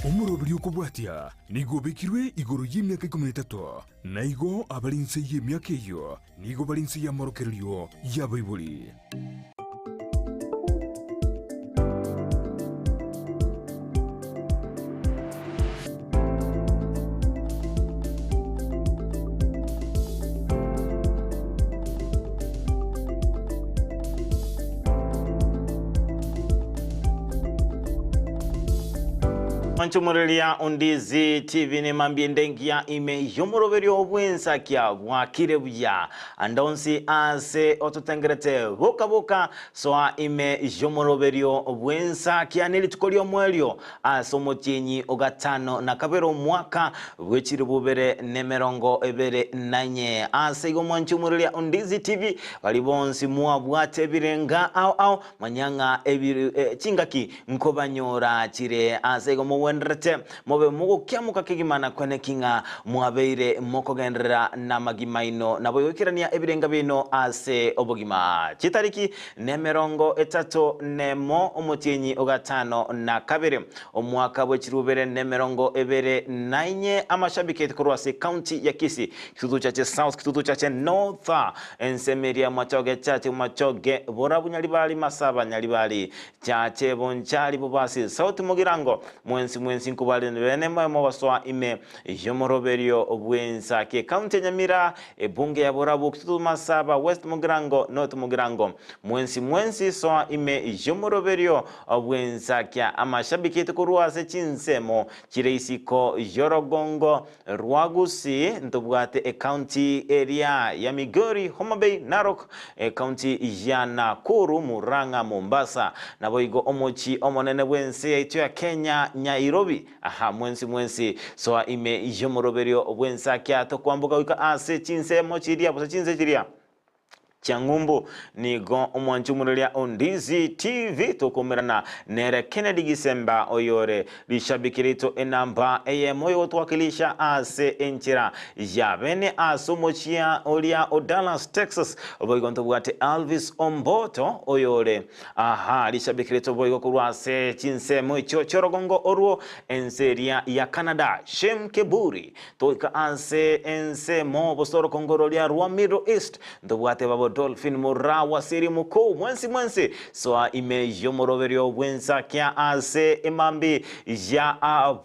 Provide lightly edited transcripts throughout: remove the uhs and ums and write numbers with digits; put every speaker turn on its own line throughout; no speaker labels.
Omoroberi okobwatia nigo obekirwe igoro y'emiaka ikomi na etato, na igo abare inse y'emiaka eyio nigo bare inse y'amorokererio y'abaibori.
Mwanchomoreria Ondizi TV nemambia ende engiya ime y'omoroberio bw'ensakia bwakire buya ande onsi ase ototengerete boka boka soa ime y'omoroberio bw'ensakia nerituko ri'omoerio Ase omotienyi o gatano na kabere omwaka bwe chilifu ibere na emerongo ebere na inye. Ase igo mwanche omoreria o Ndizi TV, baria bonsi mwabwate ebirenga ao ao, manya ng'a ebi chingaki nkobanyora chire. Ase igo mogwenderete mobe mogokiamoka kegima na kweneki ng'a mwabeire mokogenderera namagima aino, naboigo ikerania ebirenga biaino ase obogima. Chitariki Nemerongo etato nemo, omotienyi o gatano na kabere, omwaka bwe chirubere nemerongo ebere na inye, amashabiki korwa ase county ya Kisii, Kitutu Chache South, Kitutu Chache North, ensemo eria Machoge Chache Machoge, Borabu Nyaribari, Masaba Nyaribari, Chache Bonchari, Bobasi, South Mugirango, mwensi mwensi nkobare bene moe mogosoa ime y'omoroberio bw'ensake. County ya Nyamira, Ebunge ya Borabu, Kitutu Masaba, West Mugirango, North Mugirango, mwensi mwensi soa ime y'omoroberio bw'ensakia amashabiki korwa ase chinsemo chire isiko y'orogongo rwa Gusii. Ntobwate ecounty eria ya Migori, Homa Bay, Narok, ecounty ya Nakuru, Murang'a, Mombasa, naboigo omochie omonene bw'ense yaito ya Kenya, Nyairobi. Aha, mwensi mwensi, soa ime y'omoroberio bw'ensakia, tokwamboka goika ase chinsemo chiria, gose chinse chiria chia ng'umbu. Nigo omwanchi omoreria o Ndizi TV tokoumerana nere Kennedy Gisemba oyore rishabiki riaito enamba eyemo yogotwakilisha ase enchera ya bene ase omochia oria o Dallas, Texas. Boigo ntobwate Alvis Omboto oyore Aha, risabekeretwe boigo korwa ase chinsemo echio chi'orogongo orwo, ense eria ya Canada. Shem Keburi, toika ase ensemo gose orogongo roria rwa Middle East, ntobwate babo Dolphin Moraa Wasiri Mukuu, mwensi mwensi soa ime y'omoroberio bw'ensakia ase emambi ya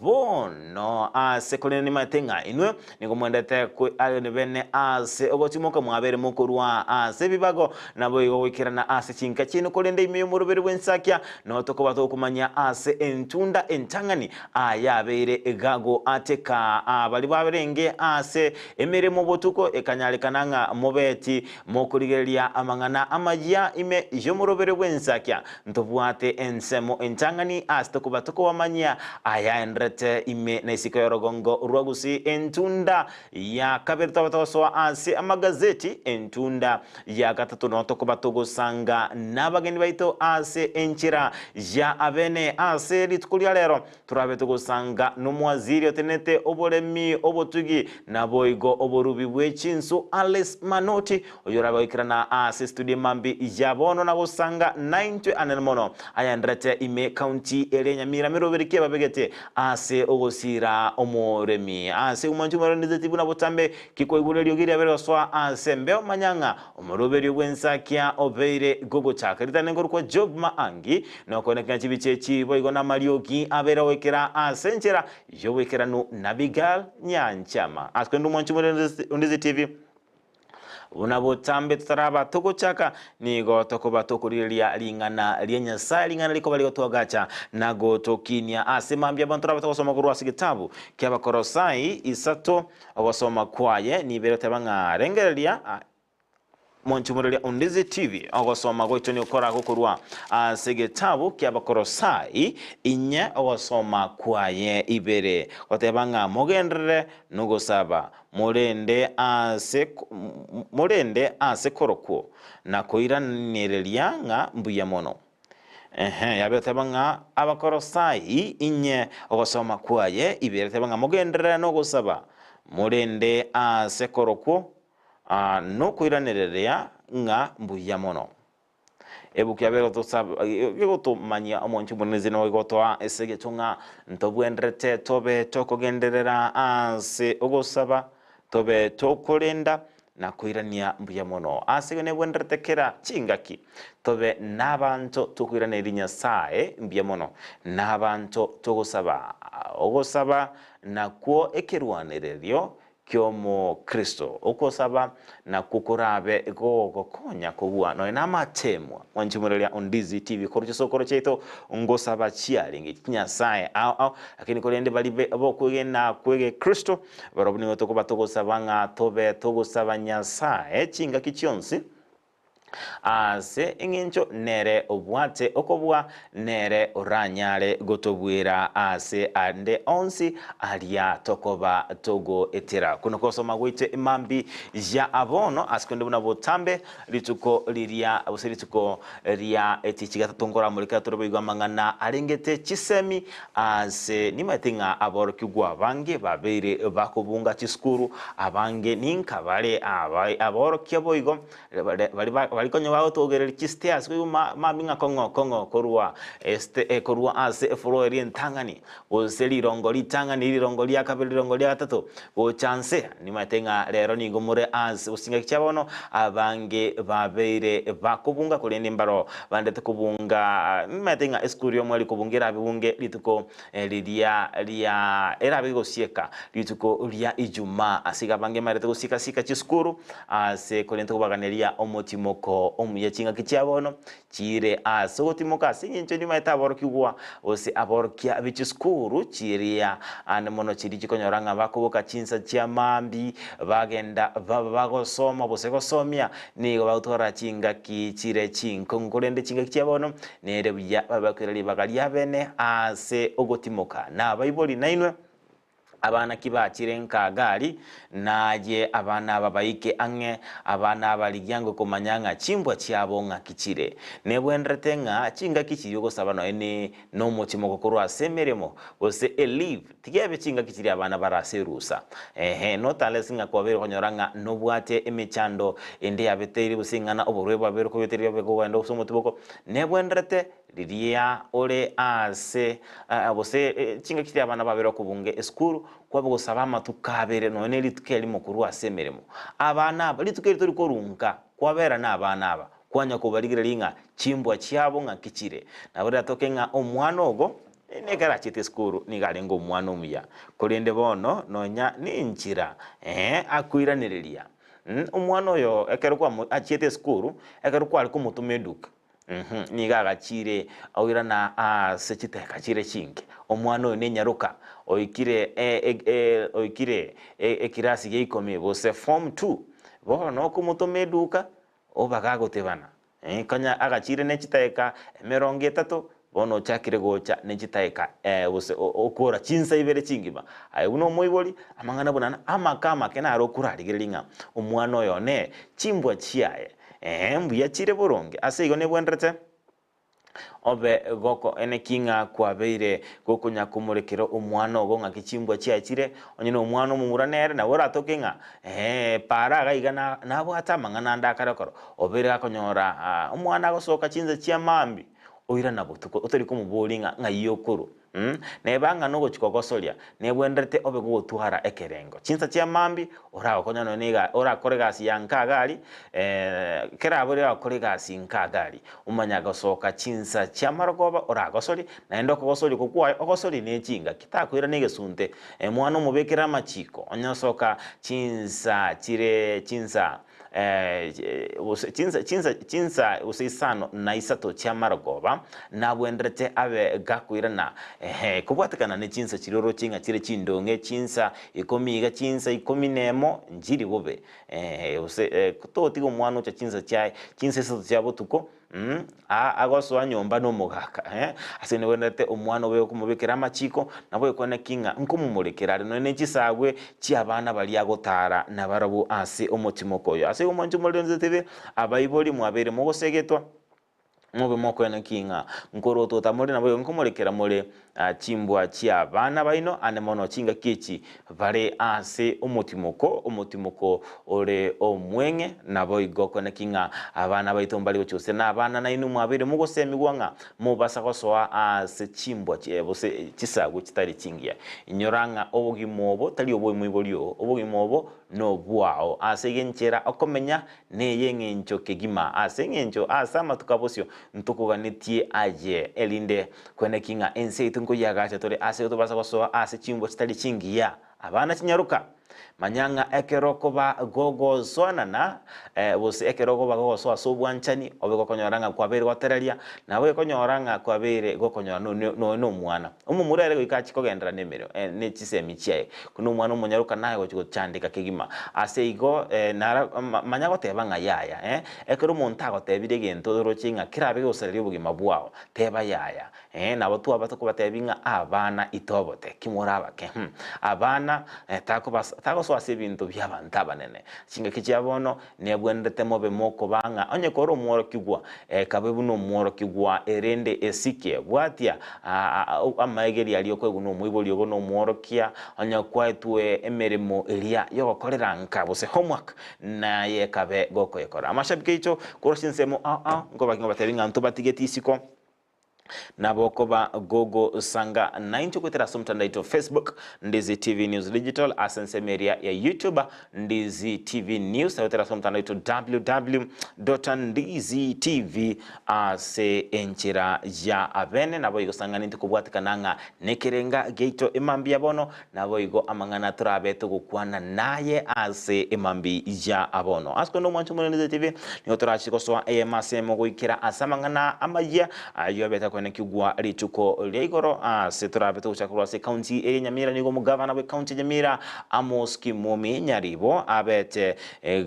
bono ase korende nimanyete ng'a inwe Nigo mwendete koeagania bene ase ogotimoka mwabeire mokorua ase ebibago, naboigo goikerana ase chinka chiaino, korende ime y'omoroberi bw'ensakia noo tokoba tokomanya ase entunda entang'ani ayabeire gagoateka baria barenge ase emeremo botuko, ekanyarekana ng'a mobeti mokorigereria amang'ana amayia ime y'omoroberi bw'ensakia. Ntobwate ensemo entang'ani ase tokoba tokobamanyia ayaenderete ime na isiko y'orogongo rwa Gusii. Entunda ya kabere tobe togosoa ase amagazeti. Entunda ya gatato noo tokoba togosanga nabageni baito ase enchera ya abene. Ase rituko ria rero Torabe togosanga nomwaziri otenenete oboremi, obotugi, naboigo oborubi bwe chinsu Alice Manoti, oyorabe goikerana ase estudio emambi ya bono na gosanga naintwe anene mono ayanderete ime county eria Nyamira meroberi ki ababegete ase ogosira omoremi ase omwanchi omorendete buna botambe ki kwaigure eriogi riabere gosoa ase embeo manya ng'a Omoroberio bw'ensakia obeire gogochaka ritang'ani korokwa Job Maangi, nokoenekera chibicha echi boigo namariogi abeire goikera ase enchera y'oboikeranu n'Abigail Nyanchama. Ase korende omwanchi Omorendezi TV, buna botambe totaraba togochaka, nigo tokoba tokorigereria ring'ana ria Nyasae, ring'ana rikoba rigotwagacha na gotokinia ase mambia abanto torabe togosoma korwa ase egetabu ki'Abakorosai isato Ogosoma kwaye nibere goteba ng'a rengereria monchumureria Ondizi TV. Ogosoma gwaito nigo koragokorwa ase egetabu ki'Abakolosai inye ogosoma kwaye ibere goteba ng'a mogenderere nogosaba, morende ase morende ase korokwo, na koiranereria ng'a mbuya mono. Ehe, yabeteba ng'a Abakolosai inye ogosoma kwaye ibereteba ng'a mogenderere nogosaba, morende aase korokwo, nokoiranereria ng'a mbuya mono. Ebuku yabo egotosaba egotomanyia omonche omonene nigo egotoa ase egecho ng'a ntobwenderete tobe tokogenderera ase ogosaba, tobe tokorenda na koirania mbuya mono. Ase igo nebwenderete kera chingaki tobe nabanto tokoiraneria Nyasae mbuya mono, nabanto togosaba. Ogosaba nakwo ekerwanererio ki'Omokristo. Ogosaba nakwo korabe gogokonya kobua nonya namateemwa. Mwanche moreria Ondizi TV korwa chisokoro chiaito ngosaba chiarenge chinyasae ao ao, lakini korende baria bokwegena kw'egekristo barobwo nigo tokoba togosaba ng'a tobe togosaba Nyasae chingaki chionsi. Ase engencho nere obwate okobua, nere oranyare gotobuera aase ande onsi aria tokoba togoetera. Okwo nokosoma gwaito emambia ya bono ase konde buna botambe rituko riria gose rituko ria etichi gatato nkoramoreka tore boigo amang'ana arengete chisemi ase nimaete ng'a aborokigwa abange babeire bakobunga chisukuru abange ninka bare aborokia boigo Baria konya bagotogereria chistairs koigwa ma mambia ng'a kong'o kong'o korwa este korwa ase efloor eria entang'ani, gose rirongo ritang'ani, rirongo ria kabere, rirongo ria gatato, gocha nse. Nimanyete ng'a rero nigo more ase gose chingaki chia bono, abange babeire bakobunga korende mbaro bandete kobunga nimanyete ng'a esukuru y'omweri kobunga erabe bunge rituko riria ria erabe gosieka rituko ria Ijumaa. Ase igo abange mbarete gosieka-sieka chisukuru ase korenta kobaganeria omotimoko omuya chingaki chia bono chire ase ogotimoka ase engencho nimaete aborokigwa gose aborokia be chisukuru chiria ande mono chiria chikonyora ng'a bakoboka chinsa chia maambia bagenda baba bagosoma gose gosomia nigo bagotwara chingaki chire chinkong'u korende chingaki chia bono nere buya babe bakoira ribaga riabene ase ogotimoka nabaibori nainwe Abana ki bachire nka Hagari, na aye abana aba baike ang'e, abana aba rigia ngokomanya ng'a chimbwa chiabo ng'aki chire. Nebwenerete ng'a chingaki chiria ogosaba nonya ne nomochimoko korwa ase emeremo, gose e leave, tiga ebe chingaki chiria abana bare ase erusa. Ehe, not unless ng'a kwabeire okonyora ng'a nobwate emechando ende yabeteire gose ing'ana oborwaire bwabeire okobetereria obe kogenda ase omotimoko, nebwenerete Riria ore aase gose chingaki chiria abana babere okobunga esukuru, kwabe gosaba amatuko abere nonya ne rituko erimo korwa ase emeremo. Abana aba, rituko eri tori korunka, kwabera nabana aba, kwanya kobarigereria ng'a chimbwa chiabo ng'aki chire. Nabo riratoke ng'a omwana ogo, nekero achete esukuru nigo arenge omwana omuya, korende bono nonya nenchera ee akoiranereria. Omwana oyo ekero kwamo achiete esukuru, ekero kware komotoma eduka, Nigo agachiire oirana ase chiteka chire chinke. Omwana oyo nenyaroka, oikire oikire ekirasi gia ikomi gose form two. Bono okomotoma eduka, oba gagotebana. Konya agachiire ne chitaeka emerongo etato, bono ochakire gocha ne chitaeka gose okora chinsa ibere chingima. Aye buna omoibori, amang'ana buna amake amake naro okorarigereria ng'a omwana oyo one chimbwa chiaye Ee, mbuya chire boronge. Ase igo nebwenerete obe goko eneki ng'a kwabeire gokonya komorekera omwana ogo ng'aki chimbwa chiaye chire, onye nomwana omomura nere nabo oratoke ng'a ee para iga iga na nabwate amang'ana ande akare okoro, obeire gakonyora omwana agosoka chinsa chia maambia, oirana botuko otori komoboria ng'a ng'ai okorwa. Neba ng'a nogochia kogosoria, nebwenerete obe gogotwara ekerengo. Chinsa chia mambia oragokonya nonya niga orakore egasi ya nka iga aria, kera abwo riria ogokora egasi nka iga aria, omanya gosoka chinsa chia marogoba oragosorie, naende okogosoria okwo kwaye ogosorie ne chingaki, takoirana egesunte. Mwana omobekere amachiko, onye osoka chinsa chire chinsa gose chinsa chinsa chinsa gose isano na isato chi'amarogoba, nagwenderete abe gakoirana, ehe, kobwatekana ne chinsa chiria oroche ng'a chire chindong'e, chinsa ikomi iga, chinsa ikomi nemo, nchiri bobe, ehe, gose totiga omwana ocha chinsa chiaye, chinsa isato chia botuko. Agosoa nyomba nomogaka, ase nigwenerete omwana obe okomobekera amachiko, nabo ekwane ki ng'a nkomomorekera are nonya ne chisagwe chi'abana baria agotara nabarabwo ase omotimoko oyo. Ase igo mwanche omorero tebe, abaibori mwabeire mogosegetwa. Mobe mokoeneki ng'a nkorotota more naboigo nkomorekera more chimbwa chi'abana baino, ande mono chingaki echi bare ase omotimoko, omotimoko ore omweng'e, naboigo koeneki ng'a abana baito mbare gochia gose nabana nainwe mwabeire mogosemigwa ng'a mobasa gosoa ase chimbwa gose chisagu chitari chingiya. Inyora ng'a obogima obo tari obw'omoibori oo, obogima obo nobwao ase enchera okomenya ney'engencho kegima, ase engencho ase amatuko a bosio ntokoganetie aye, erinde kweneki ng'a ense yaito nkoyiagacha tore ase tobasa gosoa ase chimbwa chitari chingiya. Abana chinyaroka, manya ng'a ekero okoba gogosoanana, gose ekero okoba gogosoa ase obwanchani, obe gokonyora ng'a kwabeire gotereria, nabo gekonyora ng'a kwabeire gokonyora nonye nomwana. Omomura ere goika achie kogenderera nemeremo ne chisemi chiaye, buna omwana omonyaroka naye gochia gochandeka kegima. Ase igo nara manya goteba ng'a yaya, ekero omonto agotebirie egento oroche ng'a kerabe gegosareria obogima bwao, teba yaya. Nabo twaba tokobatebia ng'a abana itobote, ki more abake? Abana tagosoa ase ebinto bi'abanto abanene. Chingaki chia bono Nebwenerete mobe mokoba ng'a onye kore omworokigwa, kabe buna omworokigwa, erende esike. Bwatia amaegerio aria okoegwa nomoibori obo nomworokia, onye kwaetwe emeremo eria y'ogokorera nka gose homework, naye kabe gokoyekora. Amashabiki aito korwa chinsemo ao ao, nkobaki ngobatebie ng'a ntobatigeti isiko. Nabo okoba gogosanga naintwe goetera ase omotandao oito Facebook, Ndizi TV News Digital, ase ensemo eria ya YouTube, Ndizi TV News, na goetera ase omotandao oito www.ndizitv ase enchera ya abene. Naboigo sang'ana intwe kobwatekana ng'a nekerenga giaito emambia bono, Naboigo amang'ana torabe togokwana naye ase emambi ya bono. Ase korende omwancho omonene Ndizi TV, nigo torache gosoa eyemo ase eyemo goikera ase amang'ana amayia ayio abete akoenekigwa rituko ria igoro ase torabe togochaka korwa ase ekaunti eye ya Nyamira. Nigo omogavana bw'ekaunti ya Nyamira Amos Kimumi Nyaribo abete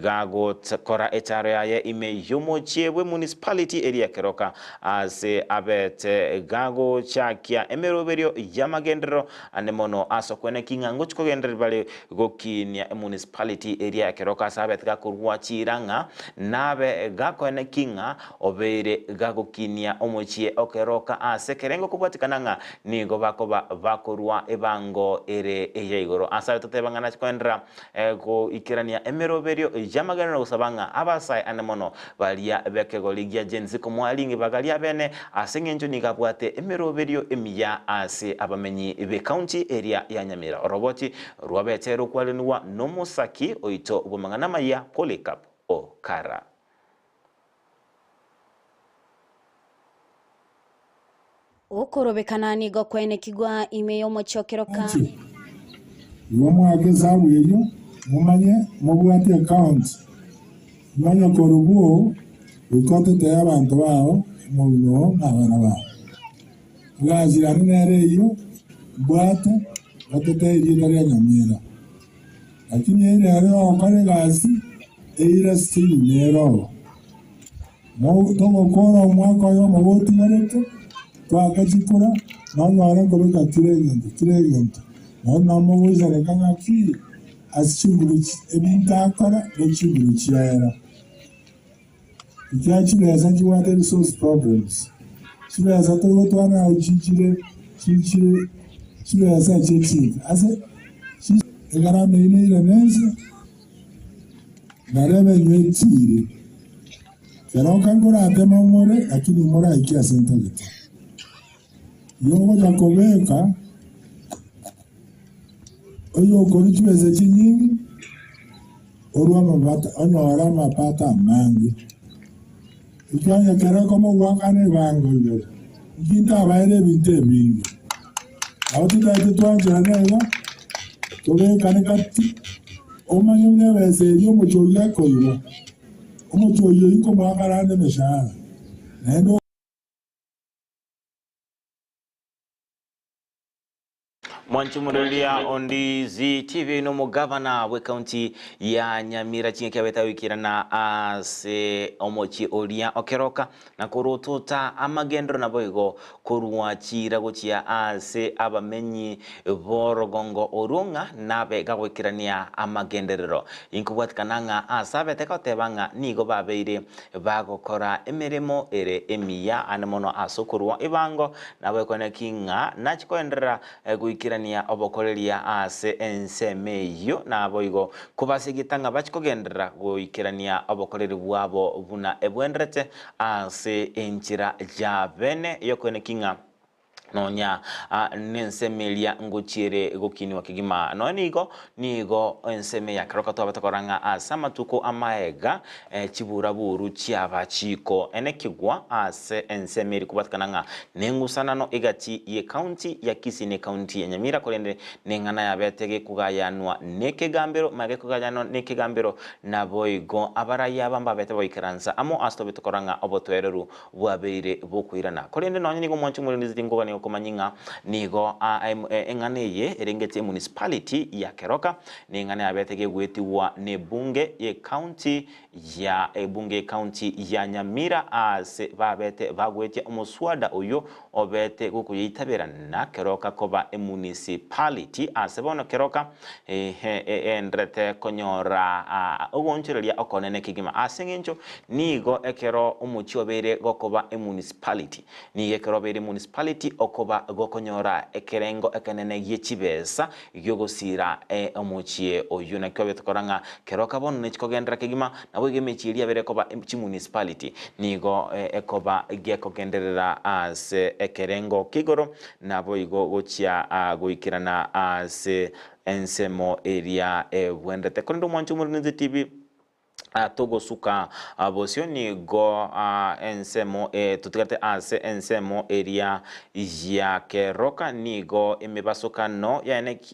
gagokora echaro yaye ime y'omochie bw'emunicipality eria ya Keroka ase abete gagochakia emeroberio y'amagenderero Ande mono ase okweneki ng'a ngochia kogenderera bare gokinia emunicipality eria ya Keroka ase abete gakorua chiira ng'a nabe gakoeneki ng'a obeire gagokinia omochie o Keroka ase ekerengo kobwatikana ng'a nigo bakoba bakorua ebango ere eya igoro. Ase aye toteba ng'a nachi koenderera goikerania emeroberio y'amagenderero gosaba ng'a abasae ande mono baria b'ekegori gia Gen Z komoa ring'ibaga riabene ase engencho nigo abwate emeroberio emiya ase abamenyi b'ekaunti eria ya Nyamira. Oroboti rwabete rokwarenigwa nomosaki oito bw'amang'ana amayia Polycarp Okara.
Okorobekana nigo kwaenekigwa ime y'omochie o Keroka.
Inche, igo moake esabu eyio, momanye mobwate account, momanye korwa oo goika otetee abanto bao, omogima oo, na abana bao. Egasi yane nere eyio, mbwate, batetee erieta ria Nyamira. Lakini ere ere ogokora egasi, eira still nere oo. Togokora omwaka oyomo gotigarete, twake chikura, nonyore nkobeka kera egento, kera egento. Naende nabo mogoisaneka ng'aki ase chinguru ebinto akora ne chinguru chiaera. Ekiagera chibesa nchibwate resource problems, chibesa togotwana nabo chichire chichire chibesa echio chinke ase egarama eyio neirane ense. Narebe enywe etiire, keroka nkorateme more, lakini moraike ase ntagete. Yogocha kobeka oyokorwa chibesa chinyinge, orwe amabata onyore amapato amange. Ekiagera ekero okomogoakana ebango igoro, inki ntabaere ebinto ebinge? Nabo totagete twancherane iga, tobekane gati, omanye buna ebesa eria omochie oyio akoiba, omochie oyio oyio nkomoakana ande emeshahara, naende.
Mwanchumururia Ondizi TV nomogavana bw'ekaunti ya Nyamira chingaki abete agoikerana ase omochie oria okeroka na korotota amagendero naboigo korwa chiira gochia ase abamenyi b'orogongo orwo ng'a nabe gagoikerania amagenderero. Inkobwatikana ng'a ase abete goteba ng'a nigo babeire bagokora emeremo ere emiya ande mono ase okorua ebango, naboekwane ki ng'a nachie koenderera goikerania obokoreria ase ensemo eyio, naboigo kobasegeta ng'a bachie kogenderera goikerania obokoreri bwabo buna ebwenderete ase enchera ya bene y'okoene ki ng'a Nonya nensemo eria ngochiere gokinigwa kegima. Nonya nigo, nigo ensemo eya keroka twabete korora ng'a ase amatuko amaega chiburaburu chiaba chikoenekigwa ase ensemo eria kobwatekana ng'a nengusanano egati y'ecounty ya Kisii na ecounty ya Nyamira korende neng'ana yabete gekogayanwa nekegambero magega gekogayanwa nekegambero naboigo abarai aba mbabete bagoikaransa amo ase tobete korora ng'a obotoereru bwabeire bokoirana. Korende nonya nigo omwanche omorendesi tinkogania gokomanyia ng'a nigo eng'ana eye erengete emunicipality ya Keroka, neng'ana yabete gegwetigwa nebunge ye county ya ebunge ye county ya Nyamira ase babete bagwetia omoswada oyio obete gokoyeitabera na Keroka koba emunicipality ase bono Keroka eenderete konyora ogoonchoreria okonene kegima ase engencho Nigo ekero omochie obeire gokoba emunicipality, nigo ekero obeire emunicipality okoba gokonyora ekerengo ekenene gie chibesa gi'ogosiira omochie oyio. Naki twabete korora ng'a keroka bono nechikogenderera kegima, naboigo emechie eria yabere koba chimunicipality nigo ekoba gekogenderera ase ekerengo kia igoro, naboigo gochia goikerana ase ensemo eria ebwenerete. Korende omwancho omorende TV. Togosuka bosio nigo ensemo totigarete ase ensemo eria ya keroka nigo emebasokano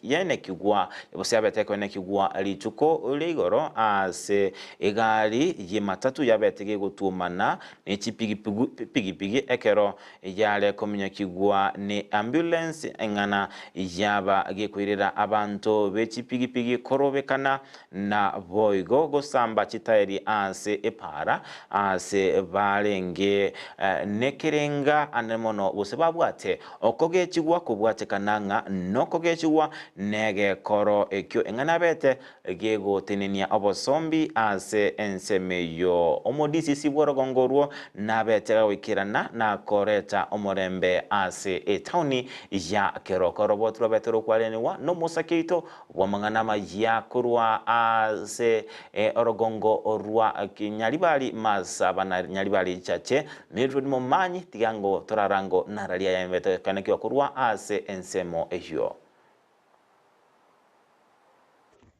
yaenekigwa gose yabete ekoenekigwa rituko ria igoro ase egari y'ematatu yabete gegotuomana ne chipigipigi ekero yare kominyokigwa ne ambulance eng'ana yaba gekoirera abanto be chipigipigi korobekana Naboigo gosamba chitaeri ase epaara, aase barenge nekerenga ane mono, gose babwate okogechigwa kobwatekana ng'a nokogechigwa negekoro ekio eng'ana abete gegotenenia obosombi ase ensemo eyio. Omodisisi bw'orogongo orwo nabete gagoikerana na koreta omorembe ase etaoni ya Keroka. Oroboti rwabete rokwarenigwa nomosake oito Bw'amang'ana amayia korwa ase orogongo rwa Nyaribari Masaba na Nyaribari Chache, Mildred Momanyi, tiga ngo torarango nararia yaembete koenekiwa korwa ase ensemo eyio.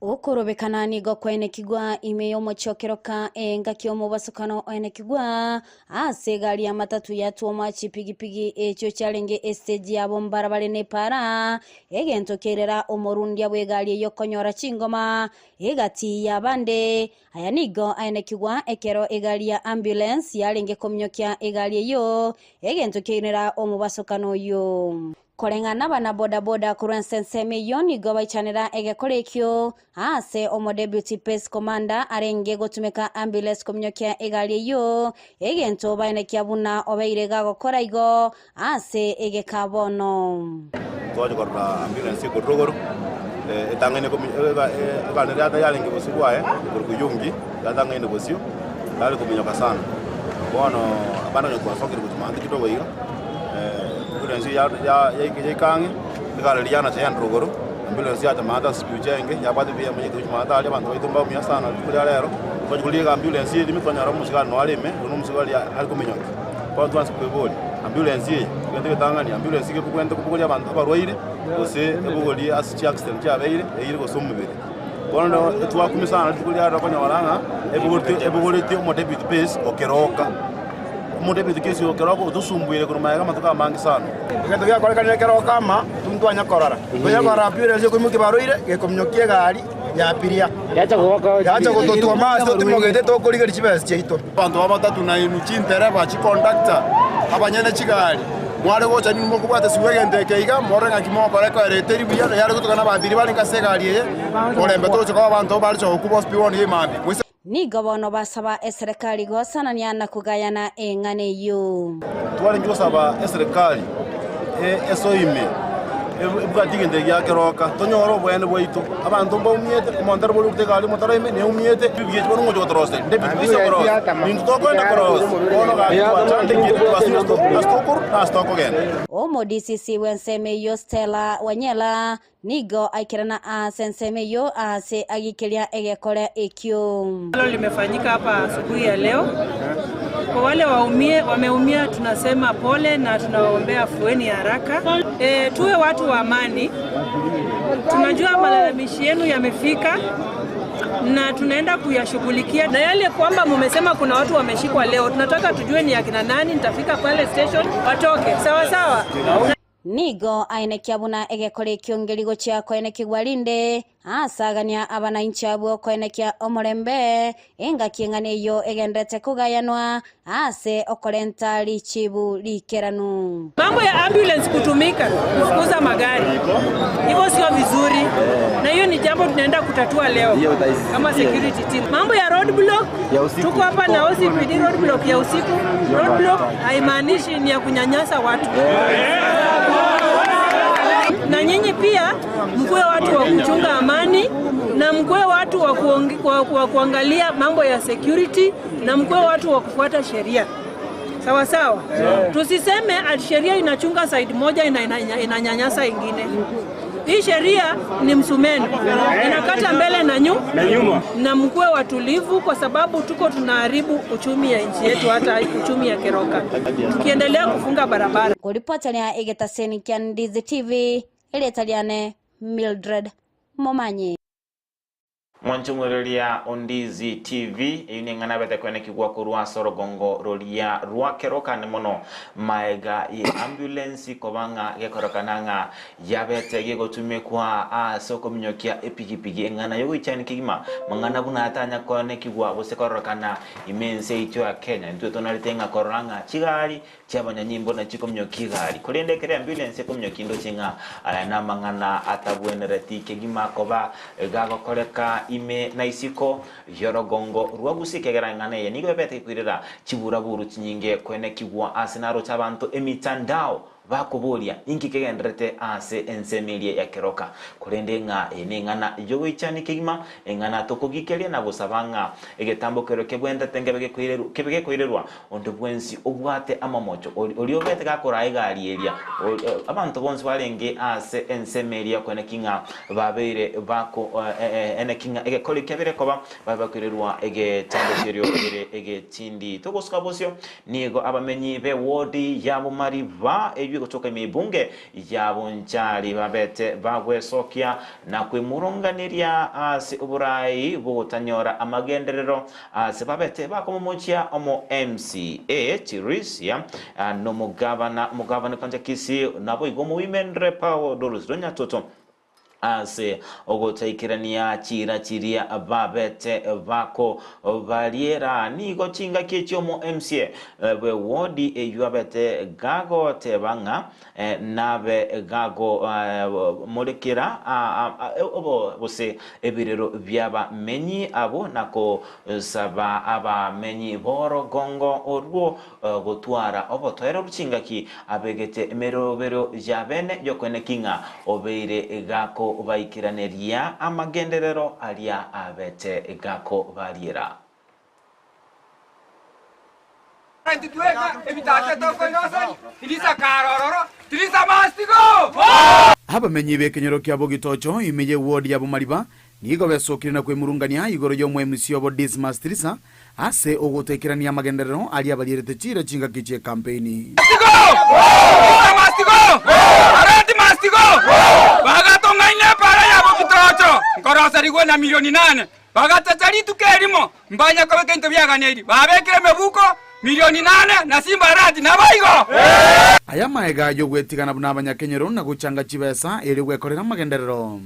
Okorobekana nigo kwaenekigwa ime y'omochie o Keroka engaki omobasokano oenekigwa Ase egari y'amatatu yatwoma chipigipigi echio chiarenge esiteji yabo mbarabare nepaara, egento kiairera omorundia bw'egari eyio konyora chingoma egati y'abande. Aya nigo aenekigwa ekero egari ya ambulance yarenge kominyokia egari eyio, egento kiairera omobasokano oyio. Koreng'ana abana bodaboda korwa ense ensemo eyio nigo baichanera egekora ekio aase omodeputy pace commander arenge gotumeka ambulance kominyokia egari eyio, egento baenekia buna obeire gagokora igo ase egeka bono.
Twacha korora ambulance ekorwa rogoro, etang'aine komi egari neria yarenge bosio bwaye ekorokwa Yongi, yatang'aine bosio, yare kominyoka sana. Bono abana onye twasokire gochia maate kidogo iga. Ambulance yaika ang'e, egari riria yanacha yaenda rogoro, ambulance yacha maate ase chibicha enge, yabwate buya emanyete gochia maate aria, abanto baito mbaumia sana rituko ria rero, twachia korigia iga ambulance erime twanyora omosigari noyo are ime, oyo na omosigari are kominyokia. Bono twansa koeboria, ambulance eye, egento egetang'ani, ambulance iga ekobwenerete kobogoria abanto abarwaire, gose ebogorie ase chiaccident chiabeire, eire gose omobere. Bono twakumia sana rituko ria rero okonyora ng'a ebogoretie ebogoretie omodeputy pace o Keroka. Omodebeti Kesi Keroka otosumbuire korwa magega amatuko amange sana.
Egento giakorekanire Keroka ama tintwanya korora. Twanya korora ambulance ekoimokia barwaire gekominyokia egari ya abiria. Yacha gototwoma ase totimogete tokorigeria chibesa chiaito.
Abanto ba matatu na inwe chintereba, chikondakta, abanyene chigari.
Mware gocha ninwe mokobwata esibwa egento eke iga, morore ng'aki mogokora ekoera eteri buya, na yare gotoka nababiri barenge ase egari eye, korembe togocha koba abanto bare gocha gokwa bonsi pi bono iga mambia. Moise.
Nigo bono basaba eserekari gosanania na kogayana eng'ana eyio.
Twarenge gosaba eserekari esoime ebwati egento eke giakeroka, tonyore oboene bwaito. Abanto mbaumiete, omonto ere bori egari omotaro ime neumiete, ebigecho bono ngocha gotoroseria, ndebiti boise korosia, ninto tokoenda korosia, bono gaki twachandekire, twasire ase tokorwa na ase tokogenda.
Omodisisi bw'ensemo eyio Stella Wanyela Nigo aikerana aase ensemo eyio aase agikeria egekore ekio.
Ambalo limefanyika hapa asubuhi ya leo. Kwa wale waumie, wameumia tunasema pole na tunawaombea afueni ya haraka. E, tuwe watu wa amani. Tunajua malalamishi yenu yamefika na tunaenda kuyashughulikia, na yale kwamba mumesema kuna watu wameshikwa leo, tunataka tujue ni akina nani. Nitafika pale station watoke sawa sawa.
Nigo aenekia buna egekora ekio ngeri gochia koenekigwa rinde, aasagania abanainchi abwo koenekia omorembe, engaki eng'ana eyio egenderete kogayanwa ase okorenta richibu riikeranu.
Mambo ya ambulance kutumika kufukuza magari hivyo sio vizuri, na hiyo ni jambo tunaenda kutatua leo kama security team. Mambo ya road block, tuko hapa na OCPD road block ya usiku. Road block haimaanishi ni ya kunyanyasa watu na nyinyi pia mkuwe watu wa kuchunga amani na mkuwe watu wa, kuongi, wa, wa kuangalia mambo ya security na mkuwe watu wa kufuata sheria sawa sawa. Tusiseme ati sheria inachunga side moja inanyanyasa ina, ina ingine. Hii sheria ni msumeno, inakata mbele na nyuma, na mkuwe watulivu, kwa sababu tuko tunaharibu uchumi ya nchi yetu, hata uchumi ya Keroka tukiendelea kufunga barabara.
Koripoteria egetaseni kia Ndizi TV, erieta riane Mildred Momanyi.
Mwanche omwereria o Ndizi TV, eyio neng'ana abete kwenekigwa korwa ase orogongo roria rwa Keroka mono maega ye ambulance koba ng'a gekorokana ng'a yabete gegotumekwa ase okominyokia epigipigi eng'ana yogoichani kegima mang'ana buna atanya konekigwa gose kororokana ime ense yaito ya Kenya. Intwe tonarete ng'a korora ng'a chigari chi'abanyanyimbo na chikominyokia egari, korende ekero ambulance ekominyokia indoche ng'a aya namang'ana atabwenereti kegima koba gagokoreka ime na isiko y'orogongo rwa Gusii ekiagera eng'ana eye nigo ebete ekoirera chiburaburu chinyinge koenekigwa ase naroche abanto emitandao bakoboria inki kegendererete ase ensemo eria ya Keroka. Korende ng'a eye neng'ana y'ogoichania kegima, eng'ana tokogikeria na gosaba ng'a egetambo keria kebwenerete nkebe kebe gekoirerwa Onde bwensi obwate amamocho, oria obete gakoraa egari eria, abanto bonsi barenge ase ensemo eria koeneki ng'a babeire bako eneki ng'a egekori kiabeire koba, babe bakoirerwa egetambo kerio kere egetindi. Togosuka bosio, nigo abamenyi b'ewodi ya Bomariba eyio egotoka ime y'ebunge ya Bonchari babete bagwesokia na kwemurunganeria ase oborai bw'ogotanyora amagenderero Ase babete bakomomochia omo MCA Chirisia nomogabana omogabana Kanja Kisii naboigo omowomen rep Doris Ronyatoto ase ogotaikerania chiira chiria babete bakobariera. Nigo chingaki echio omo MCA bwe wodi eyio abete gagoteba ng'a Nabe gagomorekera gose ebirero bi'abamenyi abwo, na kosaba abamenyi b'orogongo orwo gotwara obotoereru chingaki abegete emerobero y'abene y'okoeneki ng'a obeire gakobaikeraneria amagenderero aria abete gakobariera.
Abamenyi b'ekenyoro kia Bogitocho ime ye ward ya Bomariba nigo besokire na kwemurungania igoro y'omoemisia obo Dismas Tirisa ase ogotaikerania amagenderero aria abarierete chiira chingaki chi'ekampeini.
Bagachacha rituko erimo, mbanya kobeka ebinto biaganeiri, babekire emebuko milioni nane na chimbarati, naboigo.
Aya amaega y'ogwetigana buna abanyakenyoro na gochanga chibesa erio gwekorera amagenderero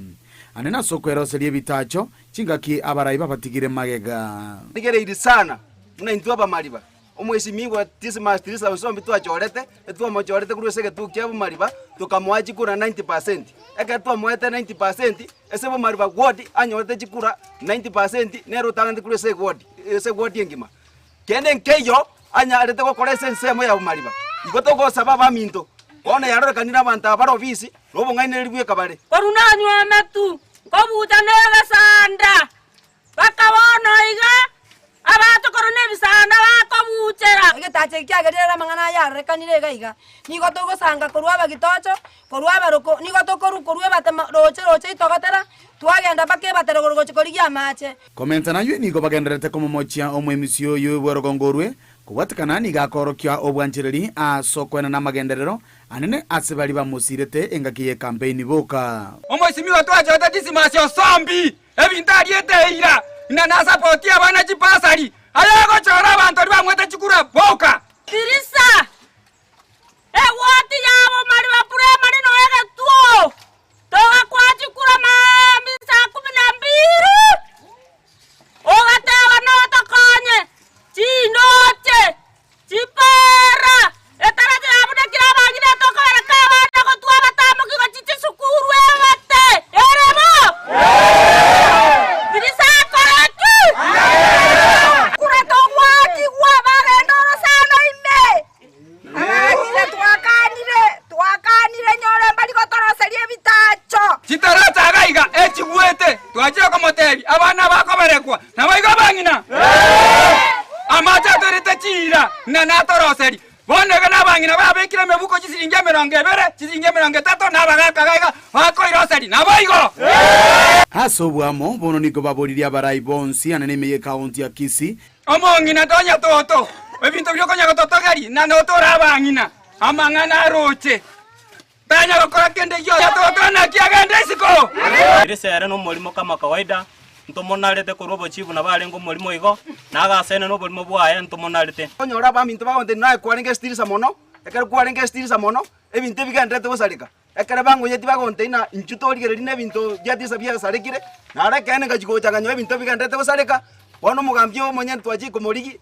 ane nase okweroseria ebitacho, chingaki abarai babatigire magega.
Rigereiri sana buna intwe abamariba.
Omwesimigwa Dismas Tirisa Onsombi twachorete, etwamochorete korwa ase egetuo kia Bomariba, tokamoa chikura 90 percent. Ekero twamoete 90 percent, ase Bomariba ward anyorete chikura 90 percent, nere otang'anete korwa ase eward, ase eward engima. Kende nkeiyo anyarete gokora ase ensemo ya Bomariba. Igo togosaba abaminto, bono yarorekanire abanto aba bare obisi, na obong'ainereria bweka bare.
Korwa nanywa amatu, nkobuta negesanda, Mpaka bono iga abanto korwa nebisanda bakobuchera.
Egetacha eke kiagerire ere amang'ana aya arorekanire iga iga, nigo togosanga korwa abagitocho, korwa abaroko, nigo tokorwa korwa ebatema roche roche itogotera, twagenda mpaka ebatero igoro gochia korigia amache.
Komenta nayio nigo bagendererete komomochia omoemisi oyo bw'orogongo orwe, kobwatekana nigo akoorokia obwanchereri ase okoenana amagenderero anene ase baria bamosirete engaki y'ekampeini boka.
Omoisimigwa twachorete Dismas Osombi Ebinto ariete eira, ng'a nasapotie abana chibasari, ayagochora abanto baria bamwete chikura boka.
Tirisa, egwoti yabo mariba primary no egetuo, togakwa chikura maambia saa kumi na mbili, ogateba notokonye chindoche, chipara, etaracha yabunekire abang'ina tokobereka abana gotwa abatamoki gochia chisukuru ebate, ere bo? Tirisa akore ki?
Kura togwakigwa bagenda orosana ime. Abang'ina twakanire, twakanire nyore mbari gotoroseria ebitacho.
Chitaracha iga iga echigwete, twachire komotebia, abana bakoberekwa, naboigo abang'ina. Amache atorete chiira, ng'a natoroserie. Bono iga nabang'ina babekire emebuko chisiringi emerongo ebere, chisiringi emerongo etato, na abagaaka iga iga bakoiroseria, naboigo.
Ase oboamo, bono nigo baboririe abarai bonsi anene ime y'ekaunti ya Kisii,
Omong'ina tonya toto, ebinto biria okonya gototogeria, na notore abang'ina, amang'ana aroche. Tanya gokora kende gionsi. Toto naki agende isiko?
Erise ere nomorimo kama kawaida, ntomonarete korwa obochibu nabo arenge omorimo igo, na agasaine noborimo bwaye ntomonarete.
Onyore abaminto bagontebia naye kwarenge esitirisa mono, ekero kwarenge esitirisa mono, ebinto ebi bigendererete gosareka. Ekero bangoyetie bagontebia ng'a inchuo torigereria na ebinto bia tirisa biasarekire, naro ekeene ngachia gocha nkanyora ebinto bigendererete gosareka, bono omogambi oyo omonyene twachia komorigia,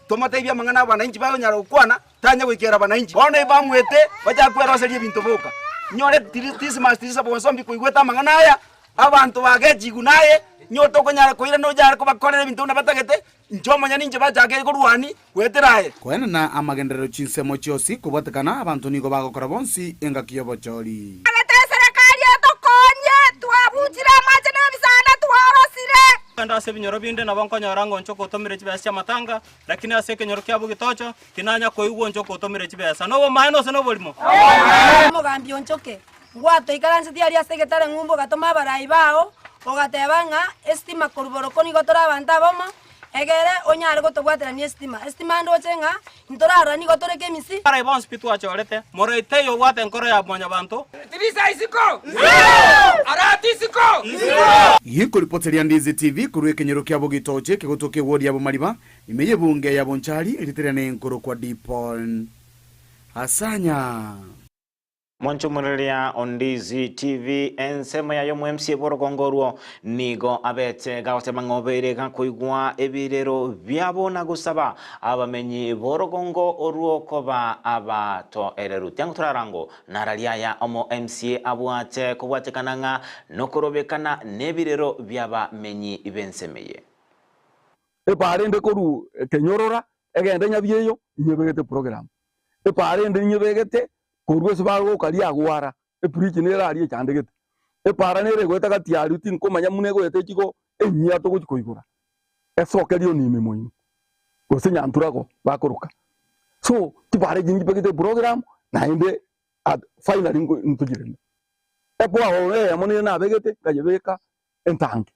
tomotebie amang'ana abananchi bagonyara gokwana, tanya goikera abananchi. Bono ebamwete bachake kweroseria ebinto boka. Inyore Dismas tirisa bonsi mbikoigwete amang'ana aya, abanto bagechigwe naye, inye tokonyara koirana onyare kobakorera ebinto buna batagete, inche omonyene inche bachake korwania goetera aye.
Koenana amagenderero chinsemo chionsi kobwatekana abanto nigo bagokora bonsi engaki y'obochori.
Agete eserekari etokonye, twabuchire amache na ebisanda twarosire.
Kogenda ase ebinyoro binde nabo nkonyora ng'a onchoka otomire chibesa chi'amatanga, lakini ase ekenyoro kia bogitocho tinanya koigwa onchoka otomire chibesa. Nobomaene gose noborimo?
Omogambi onchoke, ngwatoikaransetie aria ase egetare ng'umbu ogatoma abarai bao, ogateba ng'a esitima korwa boroko nigo tore abanto abamo, egere onyare gotobwaterania esitima. Esitima ndoche ng'a ntorarora nigo tore kemisi.
Abarai bonsi pi twachorete, moraite oyo obwate enkoro ya mwanyabanto.
Tirisa isiko! Arati isiko!
Gikoripoteria Ndizi TV korwa ekenyoro kia Bogitoche kegotoka ewodi ya Bomariba ime y'ebunge ya Bonchari ritere nenkorokwa Dipon Asanya.
Mwanchomoreria o Ndizi TV ensemo yaye omo MC bw'orogongo orwo nigo abete gagoteba ng'a obeire gakoigwa ebirero biabo na gosaba abamenyi b'orogongo orwo koba abatoereru. Tiango torarango nararia aya omo MC abwate kobwatekana ng'a nokorobekana nebirero bi'abamenyi b'ensemo eye.
Epaara ende korwa Kenyorora egende Nyabieyo inyebegete program. Epaara ende inyebegete korwa ase bagoka riagwara, ebridge nere aria echandegete. Epaara nere egoeta gati aria tinkomanya buna egoeta echigo enyia togochi koigora, esoke rionime moino, gose Nyanturago bakoroka. So chipaara echi nchibegete eprogram naende at finally ntochirende. Epower eyemo nere nabegete nkayebeka entangi.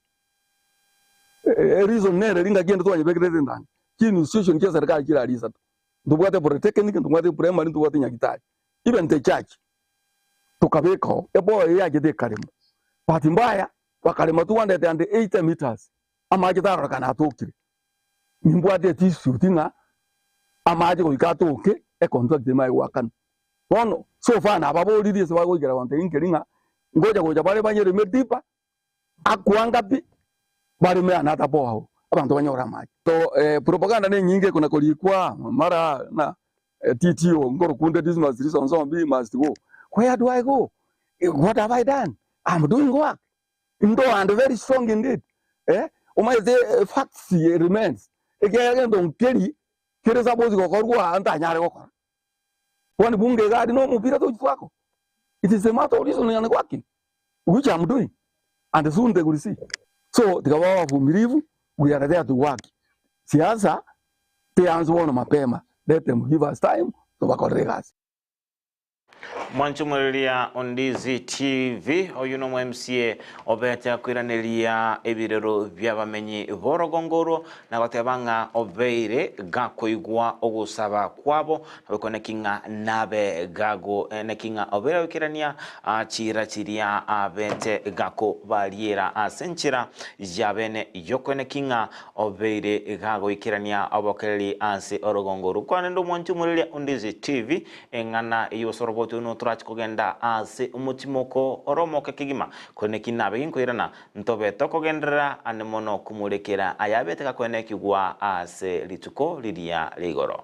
Ereason nere ringaki ende twanyebekire ase entangi, chiinstitution chia serikali chire aria isato, ntobwate polytechnic, ntobwate primary, ntobwate nyagitari, even the church tokabeka oo, eboa eye yachete ekaremwa. Bahati mbaya bakarema 280 meters, amache tarorekana atokire. Nimbwate dispute ng'a amache goika atoke econtract ime aye goakanwa. Bono so far nababoririe ase bagoikera gontebia nkeri ng'a ngocha gocha bare banyereme deeper, akwanga pi, bareme another borehole. abanto banyore amache. So propaganda ne enyinge ekona korikwa mara ng'a TTO nkorokunde Dismas Lisonsombi must go. Where do I go? What have I done? I'm doing work. Ndo and very strong indeed. Eh, omanyete facts remains. Ekiagera gento nkeri kere suppose gokorwa aa ntanyare gokora. Kwani bunge iga aria na omopira tochi twako? It is a matter of reasoning and working which I'm doing and soon they will see. So tiga babe abavumilivu, we are there to work. Siasa teanse bono mapema, let them give us time tobakorere egasi.
Mwanche omoreria o Ndizi TV, oyio nomo MCA obete akoiraneria ebirero bi'abamenyi b'orogongo orwo na goteba ng'a obeire gakoigwa ogosaba kwabo na goikoneki ng'a nabe gago neki ng'a obeire agoikerania chiira chiria abete gakobariera ase enchera y'abene y'okoeneki ng'a obeire gagoikerania obokereri ase orogongo orwo. Kwanende omwanche omoreria o Ndizi TV, Eng'ana y'osoroboti oino torache kogenda ase omotimoko ore omoke kegima, korende ki nabe ginkoirana, ntobe tokogenderera ande mono komorekera ayabete gakoenekigwa ase rituko riria rigoro.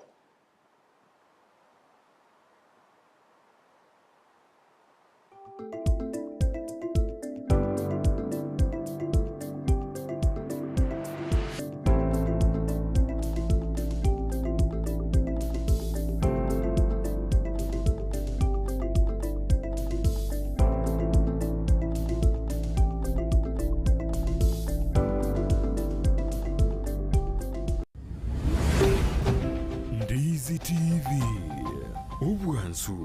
Ndizi TV, obwansu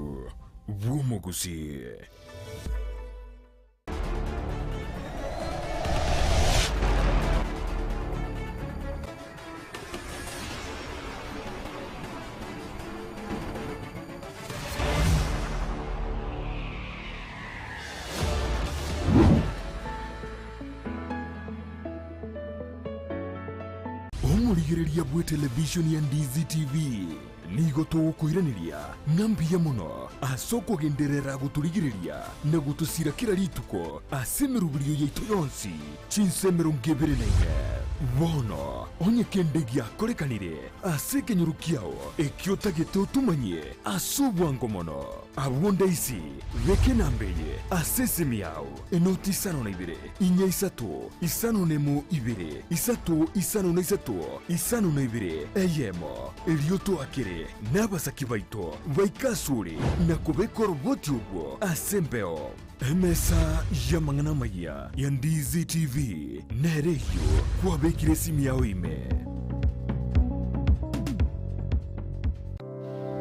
bw'omogusi. Omorigereria bw'etelevishoni ya Ndizi TV Nigo togokoiraneria ng'a mbuya mono ase okogenderera gotorigereria na gotosira kera rituko ase emeroberio yaito yonsi, chinsa 24. Bono, onye kende giakorekanire ase ekenyoro kiao ekio otagete otomanyie ase obwango mono, abwo ndaisi beka enamba eye ase esimi yao, enoti isano na ibere, inya isato, isano nemo ibere, isato isano na isato, isano na ibere, eyemo. Erio toakere nabasaki baito baike asore na kobeka oroboti orwo ase embeo. Emesa y'amang'ana amayia ya Ndizi TV nere eyio kwabekire esimi yao ime.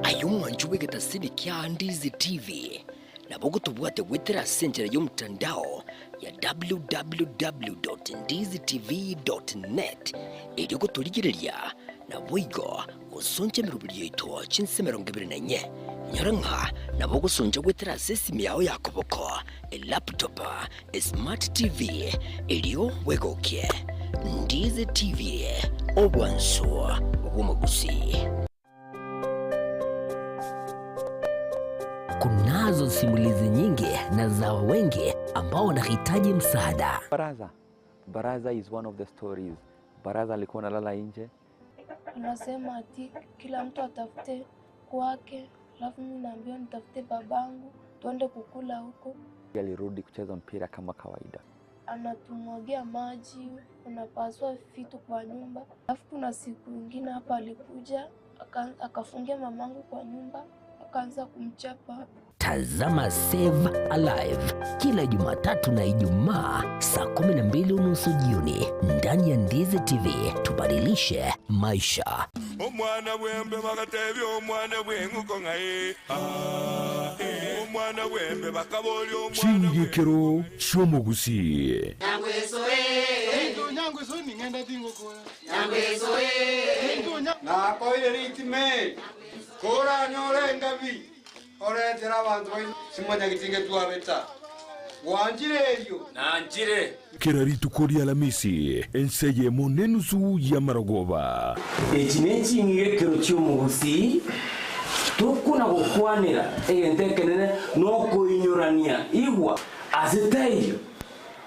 Aye omwanchi bw'egetasini kia Ndizi TV, nabo ogotobwate goetera ase enchera y'omotandao ya www.ndizitv.net erio gotorigereria naboigo gosoncha emeroberio yaito chinse 24. Inyora ng'a nabo ogosoncha goetera ase esimi yao ya koboko, elaptop, esmart TV erio bwegokie. Ndizi TV, obwansu bw'omogusii. Kunazo simulizi nyingi na za wengi ambao wanahitaji msaada.
Baraza. Baraza is one of the stories. Baraza alikuwa analala nje.
Anasema ati kila mtu atafute kwake, alafu mimi naambiwa nitafute babangu tuende kukula huko.
Alirudi kucheza mpira kama kawaida.
Anatumwagia maji, unapasua vitu kwa nyumba. Alafu kuna siku ingine hapa alikuja akafungia mamangu kwa nyumba akaanza kumchapa.
Tazama Save Alive kila Jumatatu na Ijumaa saa 12:30 jioni ndani ya Ndizi TV. Tubadilishe maisha.
Omwana bwembe bagatebia omwana bw'eng'uko ng'ai ah, eh, omwana bwembe bakaboria omwana
Chingikero chi'omogusii.
Nakoire ritime, koranyore engabi, oretere abanto baino simonyageti ngetwabeta. Gwanchire erio?
Nanchire. Kera rituko ri'Alamisi, ense eyemo nenusu y'amarogoba.
Echi neching'igekero chi'omogusii, tokona gokwanera egento ekenene nokoinyorania. Igwa, ase taiyo.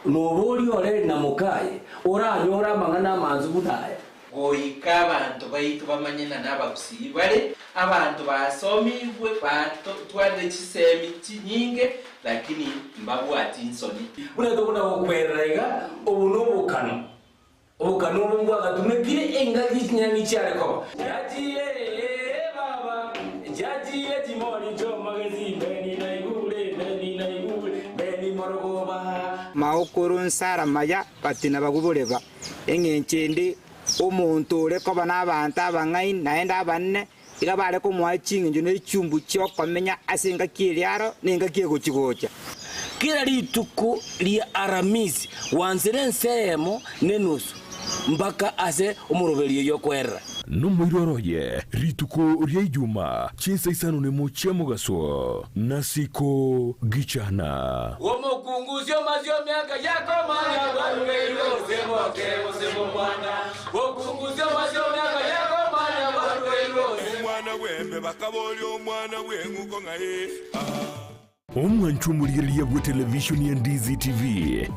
Noboria ore na mokaye, oranyore amang'ana amansu buna aya.
Goika abanto baito bamanye ng'a nabagusii bare, abanto basomigwe, batwarire chisemi chinyinge, lakini mbabwati nsoni.
Buna tokona gokwerera iga, obo nobokano. Obokano obo mbwagatumekire engaki chinyang'i chiare koba. Chiachire baba, chiachire chimori chi'omogesi, Beni naigure, Beni naigure, Beni morogoba.
Maokoro nsara maya batina baguboreba, eng'encho ende omonto ore koba nabaanto abang'aini naende abanene, iga bare komoa ching'encho ne chiumbu chi'okomenya ase engaki eria aro na engaki egochi-gocha.
Kera rituko ria Aramisi gwansera ensemo nenusu mpaka ase omoroberio oyio okoerera.
Nomoiroro oye rituko ria Ijuma chinsa isano nemo chia mogaso, nasiko gichana.
Omokungu osio masio miaka yakomanya bwarugeirwe gose boke gose bomwana. Omokungu osio masio miaka yakomanya bwarugeirwe gose.
Omwana bw'embe bakaboria omwana bw'eng'uko ng'ai?
Omwancho omorigereria bwe televishoni ya Ndizi TV,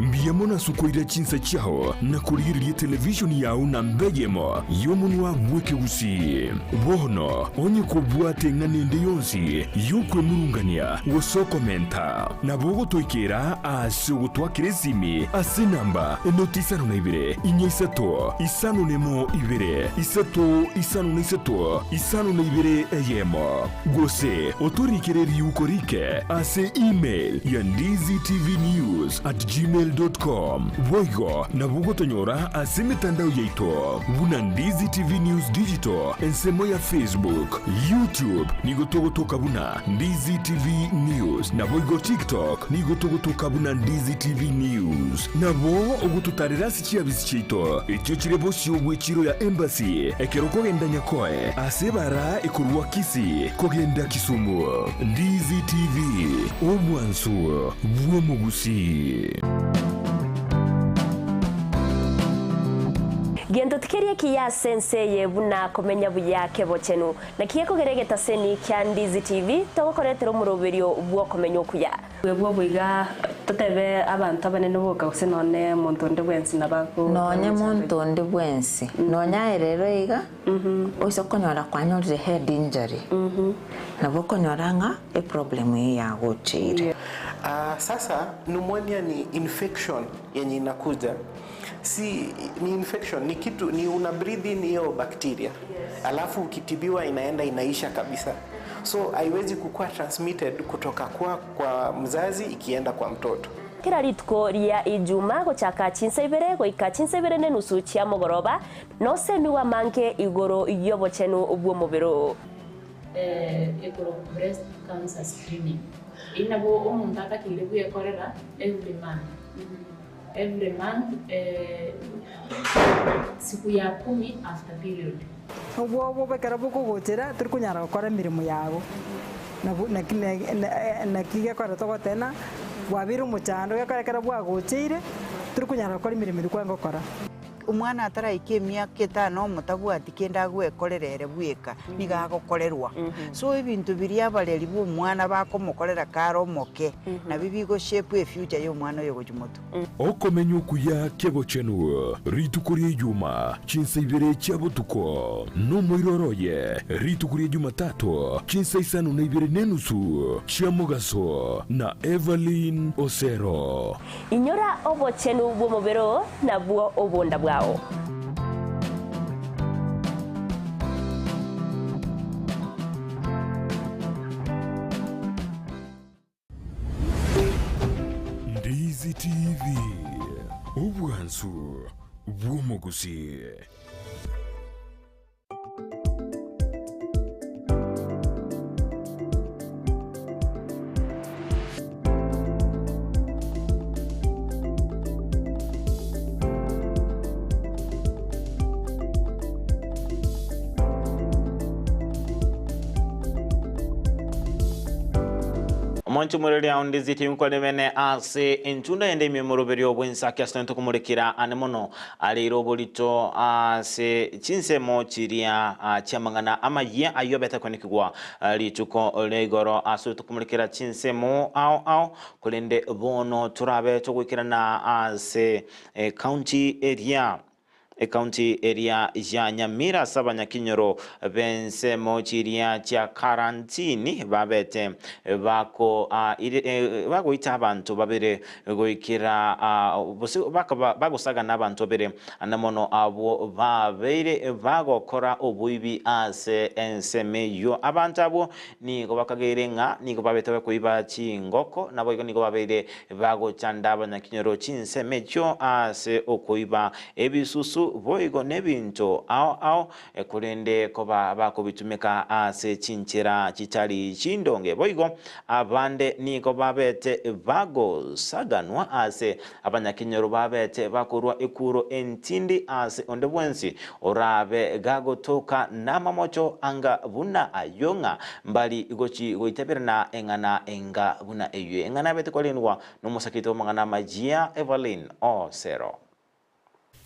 mbuya mono ase okoira chinsa chiao na korigereria televishoni yao namba eyemo y'omonwa bw'ekegusii. Bono onye kobwate eng'ana ende yonsi y'okwemurungania gose okomenta, nabo ogotoikera ase ogotwakera esimi ase enamba enoti isano na ibere, inya isato, isano nemo ibere, isato isano na isato, isano na ibere eyemo. Gose otorikere riuko rike ase email ya ndizitvnews@gmail.com. Boigo nabo ogotonyora ase emetandao yaito buna Ndizi TV News Digital ensemo ya Facebook, YouTube nigo togotoka buna Ndizi TV News naboigo TikTok nigo togotoka buna Ndizi TV News. Nabo ogototarera ase chiabisi chiaito echio chire bosio bw'echiro ya Embassy ekero okogenda Nyakoe ase ebara ekorwa Kisii kogenda Kisumu. Ndizi TV, obwansu bw'omogusii.
Gento tikeri ekiya ase ense eye buna komenya buya kebochenu. Naki gekogera egetaseni kia Ndizi TV togokoretera omoroberio bw'okomenya okuya.
Bwebwo boiga totebe abanto abanene boka gose nonye monto onde bwensi nabo ago
Nonye monto onde bwensi, nonye aye rero iga, oise konyora kwanyorire head injury, nabo okonyora ng'a eproblem eyio yagocheire.
Ah, sasa pneumonia ni infection yenye inakuja si ni infection ni kitu ni una breathe in hiyo bacteria alafu ukitibiwa inaenda inaisha kabisa so haiwezi kukuwa transmitted kutoka kwa, kwa mzazi ikienda kwa mtoto
Kera rituko ria Ijuma gochaka chinsa ibere goika chinsa ibere nenusu chia mogoroba nosemigwe amange igoro y'obochenu bw'omobere oo.
Ekero breast cancer screening, eyio nabo omonto atakeire bwekorera every month, every month siku ya kumi after period.
Obwoba ekero bokogochera tori konyara gokora emeremo yago, nabo naki naki gekogera togoteba ng'a bwabeire omochando gekogera ekero bwagocheire tori konyara gokora emeremo eria kwarenge gokora.
Omwana ataraika emiaka etano omotabwati kende agwekorera ere bweka, nigo agokorerwa. So ebinto biria abareri ba omwana bakomokorera kare omoke, nabio bigo shape efuture ya omwana oyo gochia motwe.
Okomenya okuya kebochenu rituko ria Ijuma chinsa ibere chia botuko, nomoiroro oye rituko ria Jumatatu chinsa isano na ibere nenusu chia mogaso na Everlyn Osero.
Inyora obochenu bw'omobere oo, nabwo obonda bwao.
Ndizi TV, obwansu bw'omogusii.
Mwancho mwereria onde nkorebene ase entunda ende imemoroberio bwensaki ase tokomorekera ane mono areire oborito ase chinsemo chiria chiamang'ana amayia ayio abete kwenekigwa rituko rigoro ase tokomorekera chinsemo ao ao korende bono torabe togoikerana ase county area Ekaunti eria ya Nyamira ase abanyakinyoro b'ensemo chiria chia karantini babete bako bagoita abanto babere goikera bagosagana abanto babere ande mono abwo babeire bagokora oboibi ase ensemo eyio. Abanto abwo nigo bakageire ng'a nigo babete bakoiba chingoko naboigo nigo babeire Bagochanda abanyakinyoro chinsemo echio ase okoiba ebisusu boigo nebinto ao ao, korende koba bakobitumeka ase chinchera chitari chindonge. Boigo abande nigo babete bagosaganwa ase abanyakenyoro babete bakorua ekuro entindi ase onde bwensi orabe gagotoka namamocho anga buna ayio ng'a mbari gochi goitaberana eng'ana enga buna eyio. Eng'ana yabete kwarendwa nomosakiti bw'amang'ana amayia Evelyn Osero.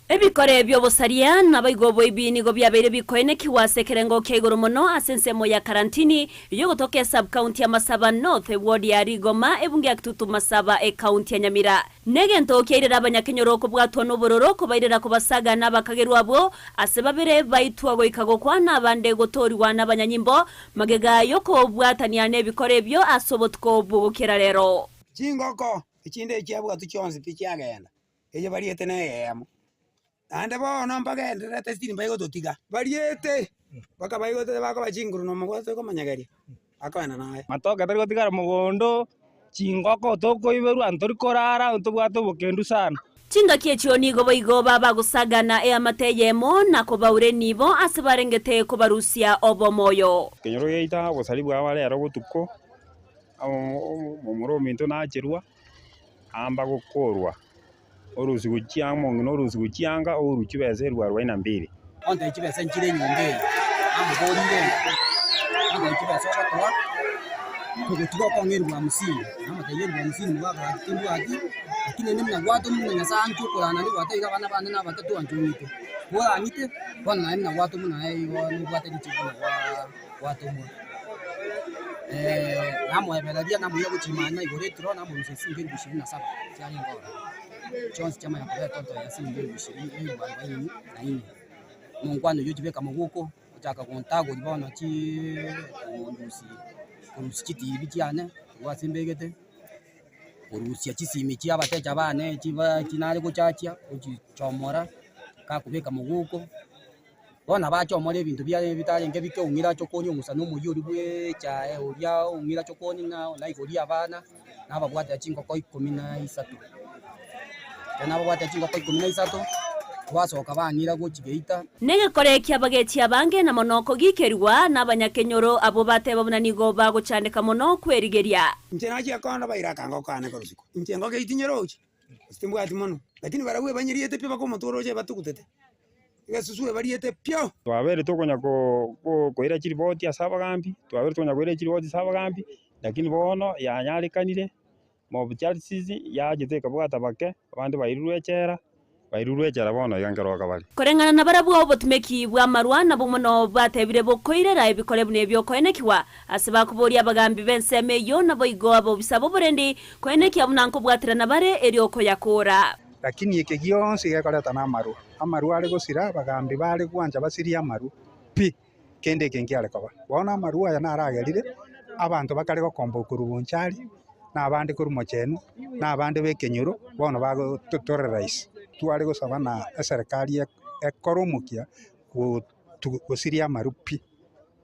Ebikore bi'obosaria naboigo oboibi nigo biabeire bikoenekigwa ase ekerengo kia igoro mono ase ensemo ya Karantini ey'ogotoka esub-county ya Masaba North, eward ya Rigoma, ebunge ya Kitutu Masaba, ecounty ya Nyamira. Negento kiairera abanyakenyoro kobwatwa nobororo kobairera kobasaga nabakagerwa abwo ase babere baitwa goika gokwa na abande gotoorigwa nabanyanyimbo magega y'okobwatania nebikore ebio ase obotuko bw'ogokera rero.
Chingoko echinde echiabwatwa chionsi pi chiagenda, eye bariete neyemo. Naende bono mbagendererete still mbaigototiga. Bariete, mpaka baigotete bakoba chinguru na omogwate okomanyegeria, bakoenda naye.
Matoke tari gotigara mogondo, chingoko tokoiberwa, ntori korara, ntobwate obokendu sana.
Chingaki echio nigo boigo babagosagana eamate eyemo na kobaura enibo ase barengete kobarusia obomoyo.
Ekenyoro giaito obosari bwaba rero botuko, omomura ominto nacherwa, amba gokorwa. Orusigu chianga, omong'ina orusigu chianga, ourwe chibesa elfu arobaini na mbili.
Ontebie chibesa nchire enyomba eye, namoborire ng'a ontebie chibesa ogotoa, ogotiga okong'a elfu hamsini, namotebia elfu hamsini nigo akogaki timbwati, lakini rende buna gwatomwa buna Nyasaye anche okorana nigo gwatebire abana bane na abake twanche ong'ite, korang'ite, bono naye buna gwatomwa naye igo nobwate richiiko buna gwatomwa. Namoebereria, namoira gochia imana igoro etiro, namorusia chisingi elfu ishirini na saba chiarenge ororo, chionsi chiamanya koba etoto ya siringi elfu ishirini elfu arobaini na inye. Omonkwana oyio ochibeka moguko, ochaka gontagoria bono chii kondusia korusia chitibi chiane korwa ase mbegete, korusia chisimi chia abatecha bane chiba chinare gochachia, ochichomora, gakobeka moguko. Bono abachomore ebinto biaye bitarenge bike ong'ira chokoni omosani omoyio oria bw'echae oria ong'ira chokoni ng'a naigorie abana, nababwatera chingoko ikomi na isato. Ekero nababwatera chingoko ikomi na isato, twasoka bang'ira gochia geita.
Negekore ki'abagechi abange na mono kogikerigwa nabanyakenyoro abwo bateba buna nigo bagochandeka mono kwerigeria.
Inche nachia kondo baira akangoko kane korwa isiko, inche engoko eyio tinyerochi, gose timbwati mono, lakini barabwo ebanyeriete pi bakomotora oche batugutete. Egesusu ebariete pio.
Twabeire tokonya koira chiripoti ase abagambi, twabeire tokonya koira chiripoti ase abagambi, lakini bono yanyarekanire, mob justice yachete ekabwata bake, abande bairirwe echela, bairirwe echela bono iga nkeroka bare.
Koreng'ana nabarabwo obotumeki bw'amarwa nabwo mono bwatebire bokoirera ebikore buna ebio koenekigwa ase bakoboria abagambi b'ensemo eyio naboigo abobisa b'oborendi koenekia buna nkobwaterana bare erio koyakoora.
Lakini eke gionsi gekoreta namarwa. Amarwa are gosira, abagambi bare gwancha basirie amarwa pi, kende eke nkiare koba. Bono amarwa aya naragerire, abanto bakare gokomba okorwa bonchari, na abande korwa mochenu, na abande b'ekenyoro, bono bagototorererisa. Tware gosaba na eserekari ekore omokia gosiria amarwa pi,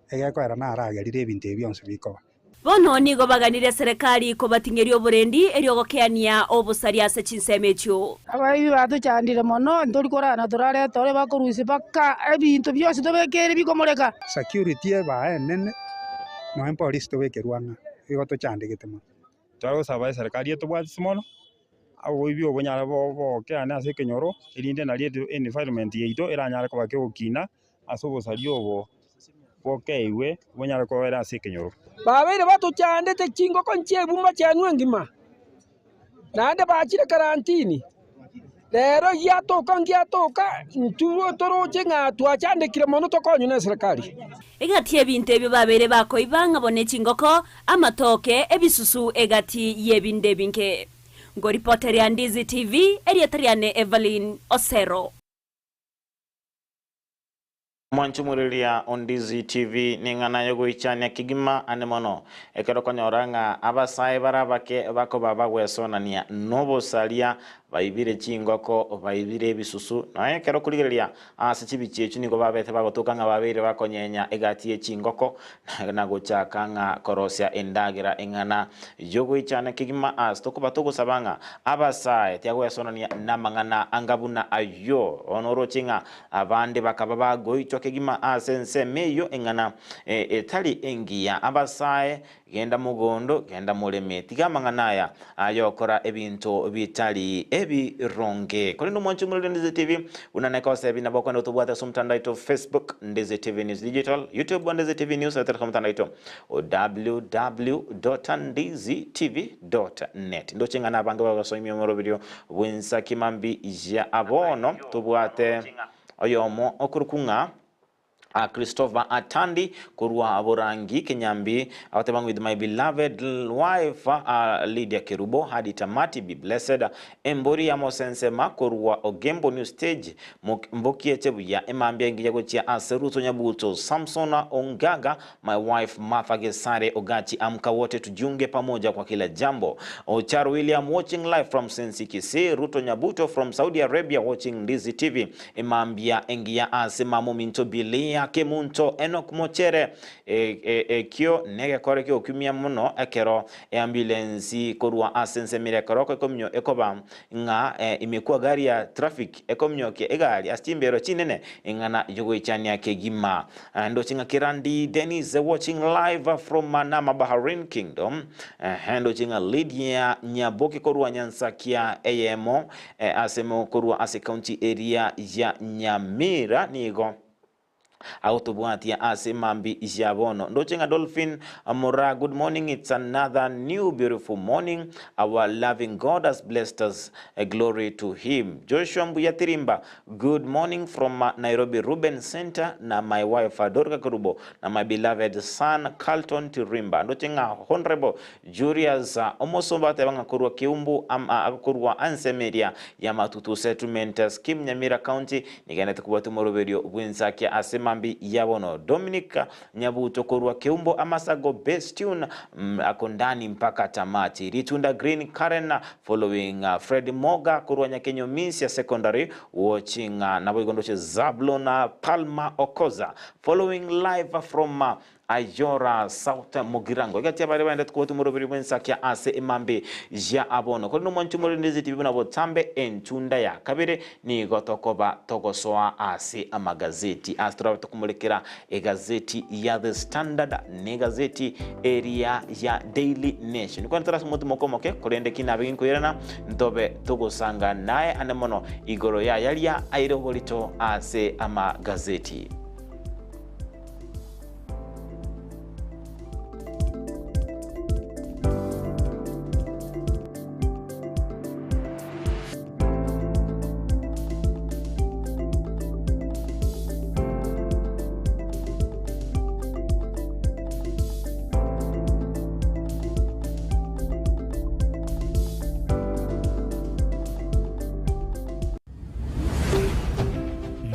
egekoera naragerire ebinto ebi bionsi bikoba.
Bono nigo baganirie eserekari kobating'eria oborendi erio gokeania obosaria ase chinsemo echio.
Abaibi batochandire mono, ntori korara torare tore bakorusia mpaka ebinto bionsi tobekeire bikomoreka.
Security ebae enene, nonya polisi tobekerwe ang'e, igo tochandegete mono.
Tware gosaba eserekari etobwatisi mono, oboibi obo bonyare bokeane ase ekenyoro, erinde nario environment yaito eranyare koba kegokina ase obosaria obo. bokeigwe bonyare koera ase ekenyoro.
Babeire batochandete chingoko nchi'ebuma chianwe engima, naende bachire karantini. Rero giatoka ngiatoka, intwe toroche ng'a twachandekire mono tokonywe neserikari.
Egati y'ebinto ebio babeire bakoiba ng'a bono echingoko, amatoke, ebisusu egati y'ebinto ebinge. Ngoripoteria Ndizi TV, erieta riane Evelyn Osero.
Mwanchumureria o Ndizi TV neng'ana yogoichania kegima ane mono, ekero okonyora ng'a abasae bare abake bakoba bagwesonania nobosaria, baibire chingoko, baibire ebisusu, nonya ekero okorigereria ase chibichi echio nigo babete bagotoka ng'a babeire bakonyenya egati ye chingoko na gochaka ng'a korosia endagera eng'ana yogoichana kegima ase tokoba togosaba ng'a abasae tiagwesonania namang'ana anga buna ayio. Bono oroche ng'a Abande bakaba bagoitwa kegima ase ensemo eyio eng'ana etari engiya. Abasae, genda mogondo, genda moreme, tiga amang'ana aya ay'okora ebinto bitari ebironge. Korende omwanche omorero Ndizi TV, buna nekosebi nabo okogenda otobwate ase omotandao oito Facebook, Ndizi TV News Digital, YouTube, Ndizi TV News, na ase omotandao oito o www.ndizitv.net. Ndoche ng'a nabange bagosoimia omoroberio bw'ensaki mambi ya bono tobwate oyomo okorokwa ng'a Christopher Atandi korwa Borangi Kenyambi agoteba ng'a with my beloved wife Lydia Kerubo hadi tamati be blessed. Embori ya Mosensema korwa Ogembo New Stage mbokiete buya emambia engiya gochia ase Ruto Nyabuto Samson Ongaga My wife Martha Gesare Ogachi amka wote tujiunge pamoja kwa kila jambo. Ocharo William watching live from Sensi Kisii, Ruto Nyabuto from Saudi Arabia watching Ndizi TV. Emambia engiya ase mamominto Bilia Kemunto Enock Mochere ekio negekore kiokumia mono ekero eambulensi korwa ase ensemire ekero ekominyo ekoba ng'a imekwa gari ya traffic ekominyokia egari ase chimbero chinene eng'ana yogoichania kegima. Ndoche ng'a Kerandi Dennis watching live from Manama Bahrain Kingdom. Ndoche ng'a Lydia Nyaboke korwa Nyansakia eyemo ase korwa ase county eria ya Nyamira nigo agotobwatia ase mambi ya bono. Ndoche ng'a Dolphin Mura, good morning, it's another new beautiful morning. Our loving God has blessed us, glory to him. Joshua Mbuya Tirimba, Good morning from Nairobi Ruben Center na my wife Dorca Kerubo na my beloved son Carlton Tirimba. Ndoche ng'a Honorable Julius Omosomba ateba ng'a korwa Keumbu korwa ansemo eria ya Matutu Settlement Scheme Nyamira County nigenete kobwatia omoroberio bw'ensakia ase mambi ya bono. Dominic Nyabuto korwa Keumbo Amasago Base Tune ako ndani mpaka tamati. Ritunda Green Karen following Fred Moga korwa Nyakenyo Misia Secondary watching naboigo ndoche Zablon Palma Okoza following live from Ayora South Mugirango. Egati abare baendete kobwatia omoroberi bw'ensakia ase emambe ya abono. Korende omwanchi omorende ZTV buna botambe entunda ya kabere nigo tokoba togosoa ase amagazeti ase torabe tokomorekera Egazeti ya The Standard na egazeti eria ya Daily Nation. Kwane tore ase omotimoko omoke, korende ki nabe ginkoirana, ntobe togosanga naye ande mono igoro y'ayaria aire oborito ase amagazeti.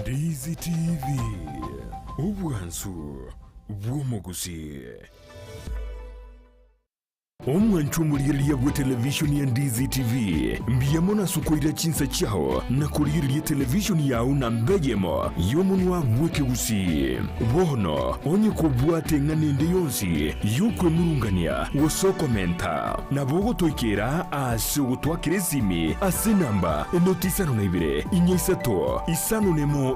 Ndizi TV, obwansu bw'omogusii. Omwanchwa omorigereria bw'etelevishoni ya Ndizi TV, mbuya mono ase okoira chinsa chiao na korigereria etelevishoni yao namba eyemo y'omonwa bw'ekegusii. Bono onye kobwate eng'ana ende yonsi y'okwemurungania gose okomenta, nabo ogotoikera ase ogotwakera esimi ase enamba enoti 52 4 5 1 2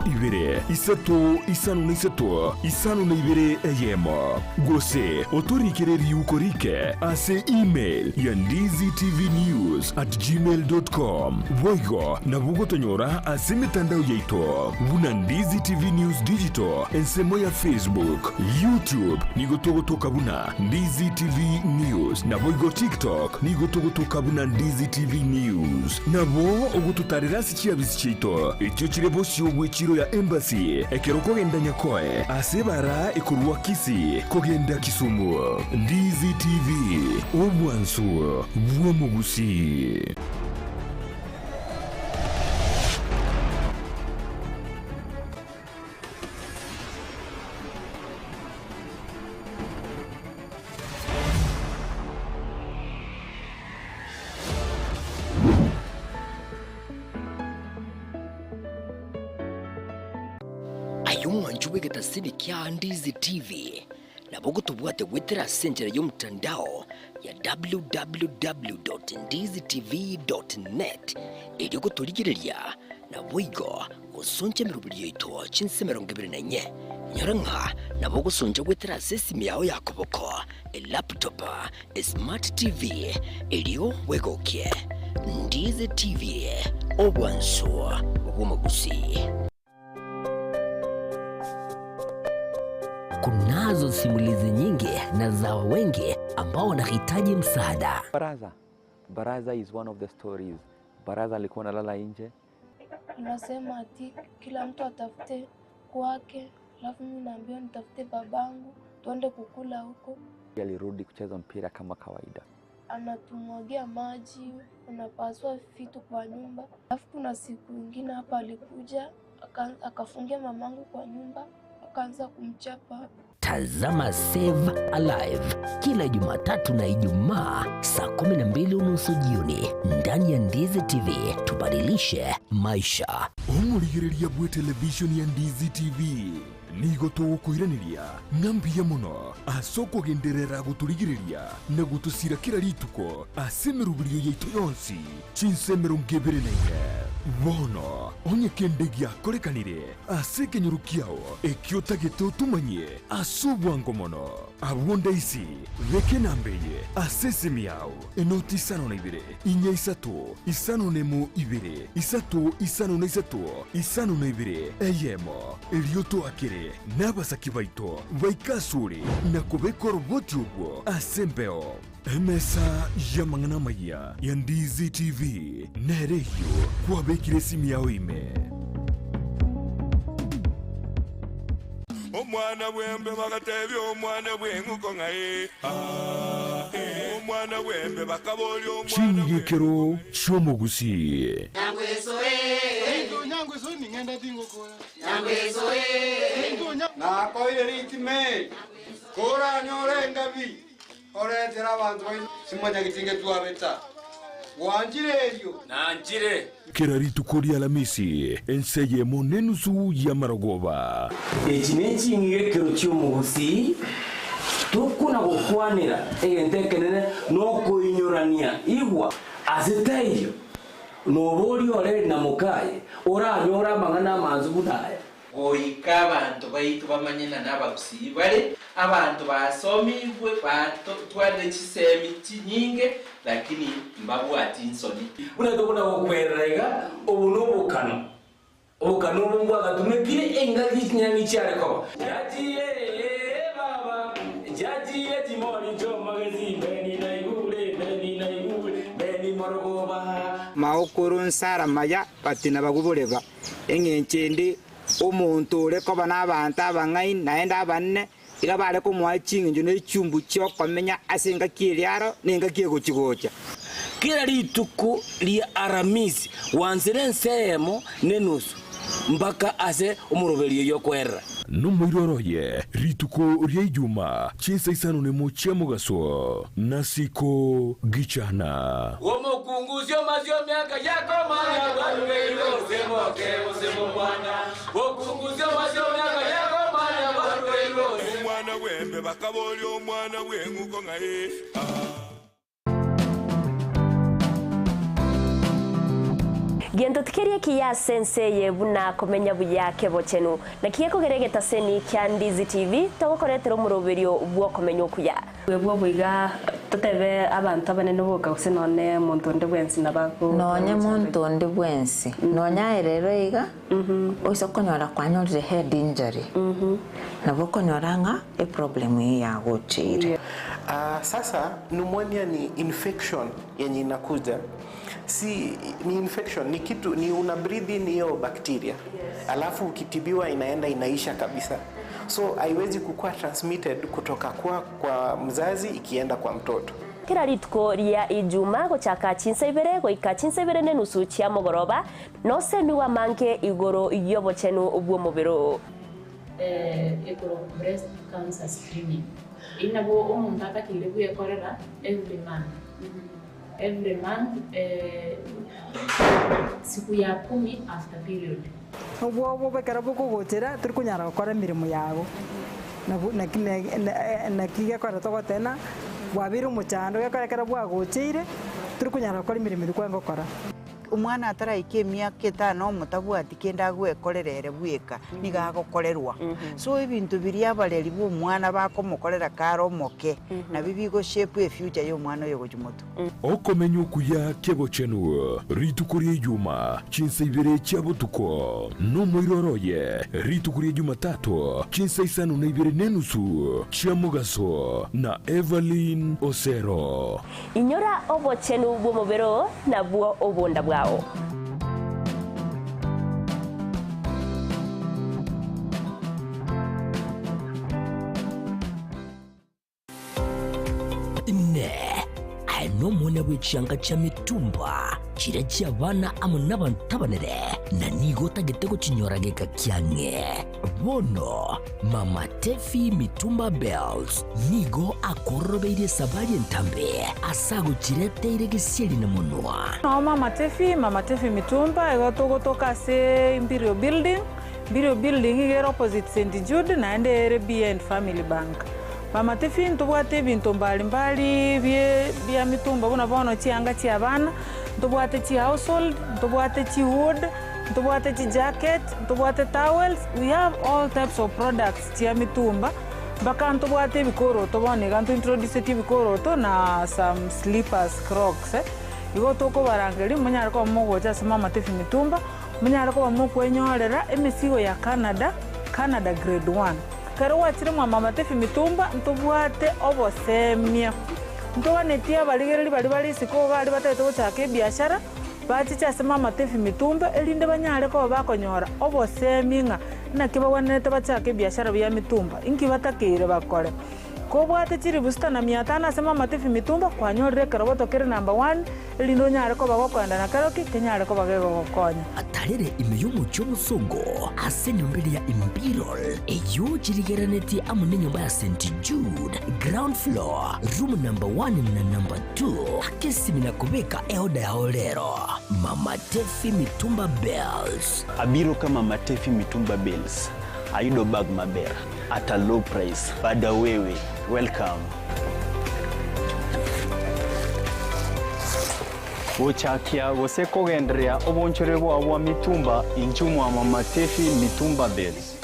3 5 3 52 1. Gose otorikere riuko rike ase. ase email ya ndizitvnews at gmail com. Boigo nabo ogotonyora ase emetandao yaito buna Ndizi TV News Digital ensemo ya Facebook, YouTube nigo togotoka buna Ndizi TV News naboigo TikTok nigo togotoka buna Ndizi TV News. Nabo ogototarera ase chiabisi chiaito echio chire bosio bw'echiro ya Embassy ekero okogenda Nyakoe ase ebara ekorwa Kisii kogenda Kisumu. Ndizi TV, obwansu bw'omogusii.
Aye omwanchi bw'egetasini kia Ndizi TV, nabo ogotobwate goetera ase enchera y'omotandao ya www.ndizitv.net erio gotorigereria naboigo gosoncha emeroberi yaito chinse 24. Nyora ng'a nabo ogosoncha goetera ase esimi yao ya koboko, elaptop, esmart TV erio bwegokie. Ndizi TV, obwansu bw'omogusii. Kunazo simulizi nyingi na za wengi ambao wanahitaji msaada.
Baraza. Baraza is one of the stories. Baraza alikuwa analala nje.
Anasema ati kila mtu atafute kwake, alafu mimi naambiwa nitafute babangu tuende kukula huko.
Alirudi kucheza mpira kama kawaida.
Anatumwagia maji, unapasua vitu kwa nyumba. Alafu kuna siku ingine hapa alikuja akafungia mamangu kwa nyumba, akaanza kumchapa.
Tazama Save Alive kila Jumatatu na Ijumaa saa 12:30 jioni ndani ya Ndizi TV. Tubadilishe maisha.
Omorigereria bwe television ya Ndizi TV nigo togokoiraneria ng'a mbuya mono ase okogenderera gotorigereria na gotosira kera rituko ase emeroberio yaito yonsi chinsa 24. Bono onye kende giakorekanire ase ekenyoro kiao ekio otagete otomanyie ase obwango mono, abwo ndaisi beka enamba eye ase esimi yao, enoti 52 4 3 5 1 2 3 5 3 52 1, erio toakere nabasaki baito baike asore na kobeka oroboti obwo ase embeo. Emesa y'amang'ana amayia ya Ndizi TV nere eyio kwabekire esimi yao ime.
Omwana bw'embe bagatebia omwana bw'eng'uko ng'a ee, aa, ee. Omwana bw'embe bakaboria omwana
Ching'igekero chi'omogusii.
Nakoire ritime, koranyore engabi, oretere abanto baino simonyageti ngetwabeta. Gwanchire erio?
Nanchire.
Kera rituko ri'Alamisi, ense eyemo nenusu y'amarogoba.
Echi neching'igekero chi'omogusii, tokona gokwanera egento ekenene nokoinyorania. Igwa, ase taiyo noboria ore na mokaye oranyore amang'ana amansu buna aya.
Goika abanto baito bamanye ng'a nabagusii bare, abanto basomigwe, batwarire chisemi chinyinge, lakini mbabwati nsoni.
Buna tokona gokwerera iga, obo nobokano, obokano obo mbwagatumekire engaki chinyang'i chiare koba. Jaji ee baba, jaji echimoni chi'omogesi, mbeni naigure, mbeni naigure, mbeni morogoba.
Maokoro nsara maya batina baguboreba, eng'encho ende omonto ore koba nabaanto abang'aini naende abanene, iga bare komoa ching'encho ne chiumbu chi'okomenya ase engaki eria aro na engaki egochi-gocha.
Kera rituko ria Aramisi gwansire ense eyemo nenusu mpaka ase omoroberio oyio okoerera.
Nomoiroro oye rituko ria Ijuma chinsa isano nemo chia mogaso, nasiko gichana.
Omokungu osio miaka yakomanya bwarugeirwe gose moke gose momwana. Omokungu osio miaka yakomanya bwarugeirwe gose.
Omwana bw'embe bakaboria omwana bw'eng'uko ng'a ee, aa.
Gento tikeri ekiya ase ense eye buna komenya buya kebochenu. Naki gekogera egetaseni kia Ndizi TV togokoretera omoroberio bw'okomenya okuya. Bwebwo boiga
Totebe abanto abanene boka gose nonye omonto onde bwensi nabo ago
Nonye monto onde bwensi, nonye aye rero iga, oise konyora kwanyorire head injury, nabo okonyora ng'a eproblem eyio yagocheire.
Ah, sasa pneumonia ni infection yenye inakuja si ni infection ni kitu ni una breathe in hiyo bacteria alafu ukitibiwa inaenda inaisha kabisa so haiwezi kukuwa transmitted kutoka kwa, kwa mzazi ikienda kwa mtoto
Kera rituko ria Ijuma gochaka chinsa ibere goika chinsa ibere na enusu chia mogoroba, nosemiwe amange igoro y'obochenu bw'omobere oo.
Ekero breast cancer screening, eyio nabo omonto atakeire bwekorera every month, every month siku ya kumi after period.
Obwoba obo ekero bokogochera torikonyara gokora emeremo yago, nabo naki naki gekogera togoteba bwabeire omochando gekogera ekero bwagocheire torikonyara gokora emeremo eria kwarenge gokora.
Omwana ataraika emiaka etano omotabwati kende agwekorera ere bweka, nigo agokorerwa. So ebinto biria abareri ba omwana bakomokorera kare omoke, nabio bigo shape efuture ya omwana oyo gochia motwe.
Okomenya okuya ki'obochenu rituko ria Ijuma, chinsa ibere chia botuko, nomoiroro oye rituko ria Jumatato, chinsa isano na ibere nenusu chia mogaso, na Evelyn Osero.
Inyora obochenu bw'omobere oo, nabwo obonda bwao.
Inee! Aye nomwana bwe chianga chia mitumba, chiria chi'abana amo nabanto abanene, na nigo otagete gochinyora geka kiang'e? Bono Mama Tefi Mitumba Bells nigo akororobeirie esabari entambe ase agochireteire gesieri na monwa.
Noo Mama Tefi, Mama Tefi Mitumba, igo togotoka ase Imperial Building, Imperial Building iga ere opposite St Jude naende ere behind Family Bank. Mama Tefi ntobwate ebinto mbali mbali bie bia mitumba buna bono chianga chia abana, ntobwate chi household, ntobwate chi wood, Ntobwate chijacket, ntobwate towels, we have all types of products chia mitumba, mpaka ntobwate ebikoroto bono iga ntointroducetie ebikoroto na some slippers, crocs. Igo tokobarangeria monyare koba mogocha ase Mama Tefi Mitumba, monyare koba mokwenyorera emesigo ya Canada, Canada grade one. Ekero gwachire mwa Mama Tefi Mitumba ntobwate obosemia, ntoganetie abarigereria baria bare isiko iga aria batagete gochaka ebiashara, Bachiche ase mamatebi mitumba, erinde banyare koba bakonyora obosemi ng'a naki bagwenerete bachake ebiashara bia mitumba, inki batakeire bakore. Kobwate chilifu sita na mia tano ase mamatebi mitumba, kwanyorire ekeroboto kere number one, erinde onyare koba gokoenda na keroki kenyare koba gegogokonya.
Atarere ime y'omochie omosongo ase enyomba eria ya Imperial, eyio chirigereretie amo nenyomba ya St. Jude, ground floor, room number one na number two. Aka esimi na kobeka eoda yao rero. Mama Tefi Mitumba Bales.
Abiro ka Mama Tefi Mitumba Bales, ayudo bag maber at a low price. Bada wewe, welcome.
Gochakia gose kogendereria obonchore bwao bwa mitumba inchuo mwa Mama Tefi Mitumba Bales.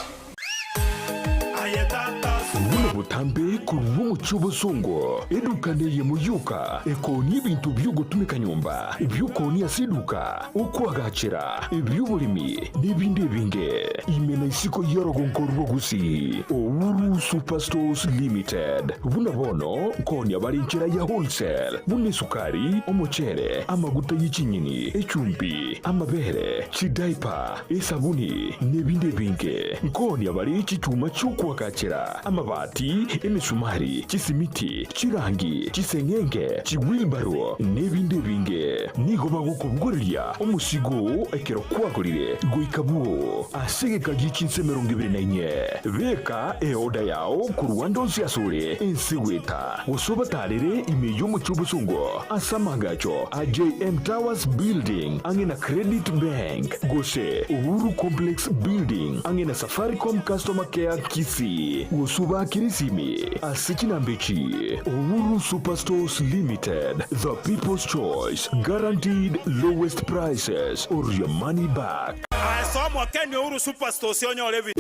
Buna botambe korwa omochie obosongo, eduka neyemo yoka ekoonia ebinto bi'ogotumeka nyomba, ebi'okoonia ase eduka, okoagachera, ebi'oboremi, na ebinde ebinge. Ime na isiko y'orogongo rwa Gusii, Uhuru Superstores Limited. Buna bono nkoonia bare enchera ya wholesale, buna esukari, omochere, amaguta ye chinyeni, echumbi, amabere, chidiaper, esabuni, na ebinde ebinge. Nkoonia bare chichuma chi'okoagachera, amabati, emesumari, chisimiti, chirangi, chiseng'enge, chiwheelbarrow, na ebinde ebinge. Nigo bagokobogoreria omosigo oo ekero kwagorire goika bwoo ase egeka gie chinsa 24. Beka eoda yao korwa ande onsi asore ense goeta, gose obatarere ime y'omochie obosongo ase amaagacho a JM Towers Building ang'e na Credit Bank, gose Uhuru Complex Building ang'e na Safaricom Customer Care Kisii, gose obaakere esimi ase chinamba echi, Uhuru Superstores Limited, the people's choice, guaranteed lowest prices or your money back.
Ase omokeni Uhuru Superstores onyore ebi.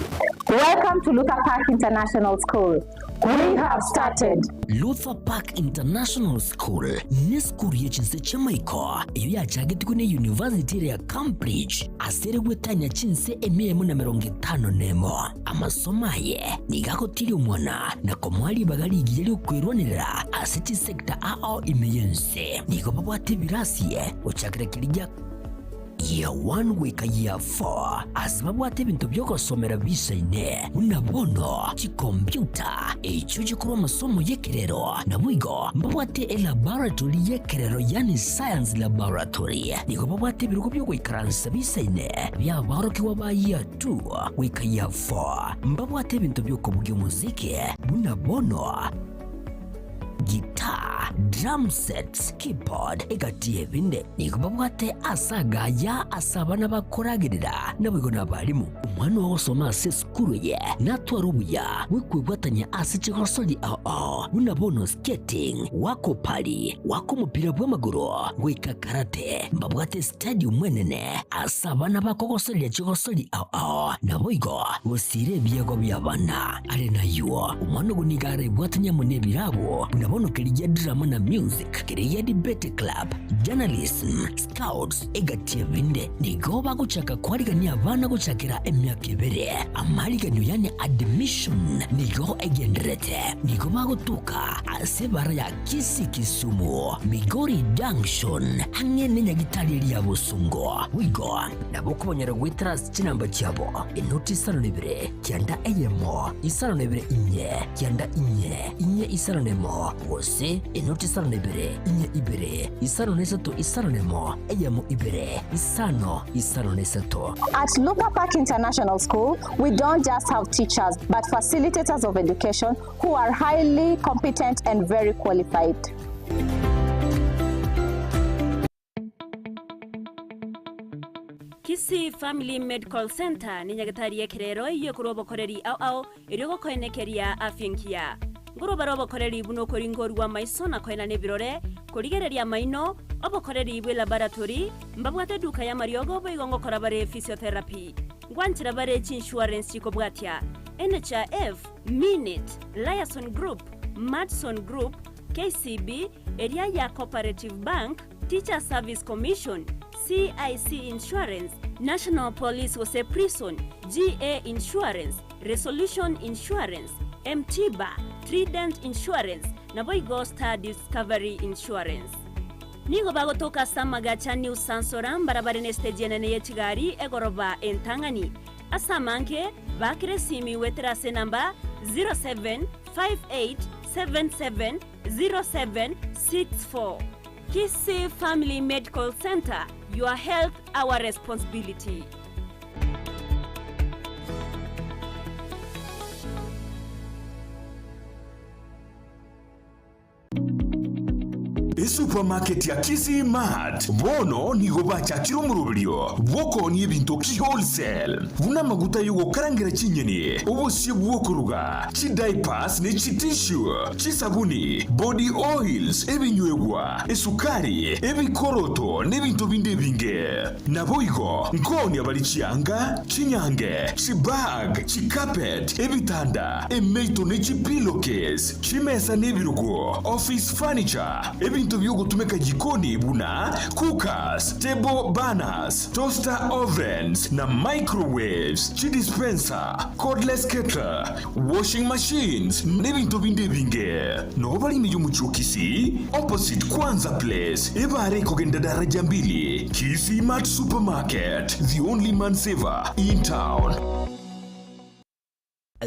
Welcome to Luther Park International School. We have started.
Luther Park International School nesukuru ye chinse chi'amaiko eyio yachagetigwe ne University ere ya Cambridge ase ere gwetania chinse emia emo na emerongo etano nemo. Amasomo aye nigo agotiria omwana na komoa ribaga rigiya ri'okwerwanerera ase chisecta ao ime y'ense. Nigo babwate ebirasi gochakera keria gia Year 1 goika Year 4 ase babwate ebinto bi'ogosomera biisaine, buna bono chikompiuta, echio chikorwa amasomo y'ekerero, naboigo mbabwate elaboratory y'ekerero yaani science laboratory. Nigo babwate ebirogo bi'ogoikaransa biisaine bi'aborokigwa ba Year 2 goika Year 4. Mbabwate ebinto bi'okobugia omosiki buna bono Guitar, drum sets, keyboard, egati y'ebinde. Nigo babwate ase agaya ase abana bakoragerera, naboigo nabarimu. Omwana ogosoma ase esukuru eye natware obuya bw'okwebwatania ase chigosori ao ao buna bono skating, goaka opari, goaka omopira bw'amagoro, goika karate. Mbabwate stadium enene ase abana bakogosoreria chigosori ao ao, naboigo gosiira ebiegwa bi'abana. Are nayio, omwana ogo nigo arebwatanie amo nebirabo, buna bono keria drama na music, keria debate club, journalism, scouts, egati ebinde. Nigo bagochaka kwarigania abana gochakera emiaka ebere. Amariganio yani admission nigo egendererete. Nigo bagotoka ase ebara ya Kisii Kisumu, Migori Junction, ang'e nenyagitari eria ya Bosongo. Boigo nabo okobanyora goetera ase chinamba chiabo, enoti isano na ibere, kianda eyemo, isano na ibere inye, kianda inye, inye isano na emo, gose enoti isano na ibere, inye ibere, isano na isato isano na emo, eyemo ibere, isano, isano na isato.
At Luther Park International School, we don't just have teachers, but facilitators of education who are highly competent and very qualified.
Kisii Family Medical Centre ne nyagetari y'ekerero eyio ekorwa obokoreri ao ao erio gokoenekeria afya engiya. Nkorwa bare obokoreri buna okoringorwa amaiso na koenana ebirore, korigereria amaino, obokoreri bwe laboratory, mbabwate eduka y'amariogo boigo ngokora bare physiotherapy. Ngwanchera bare chiinsurance chikobwatia NHIF, Minit, Liason Group, Madison Group, KCB, eria ya Cooperative Bank, Teachers Service Commission, CIC Insurance, National Police gose Prison, GA Insurance, Resolution Insurance, M-Tiba, Trident Insurance, naboigo Star Discovery Insurance. Nigo bagotoka ase amagacha New Sansora mbarabare nesiteji enene ye chigari egoroba entang'ani. Ase amange, baakera esimi goetera ase enamba 0758770764. Kisii Family Medical Centre, your health our responsibility.
Esupamaketi ya Kisii Mart bono nigo bachakire omoroberio bw'okoonia ebinto ki-wholesale, buna amaguta y'ogokarangera chinyeni, obosie bw'okoruga, chidiapers ne chitissue, chisabuni, body oils, ebinywegwa, esukari, ebikoroto na ebinto binde ebinge. Naboigo nkoonia bare chianga, chinyange, chibag, chicarpet, ebitanda, emeito ne chipillowcase, Chimesa na ebirogo, office furniture, ebinto bi'ogotumeka jikoni buna cookers, table burners, toaster ovens na microwaves, chidispenser, cordless kettle, washing machines na ebinto binde ebinge. Noo bare ime y'omochie o Kisii, opposite Kwanza Place, ebare ekogenda daraja mbili, Kisii Mart Supermarket, the only man saver in town.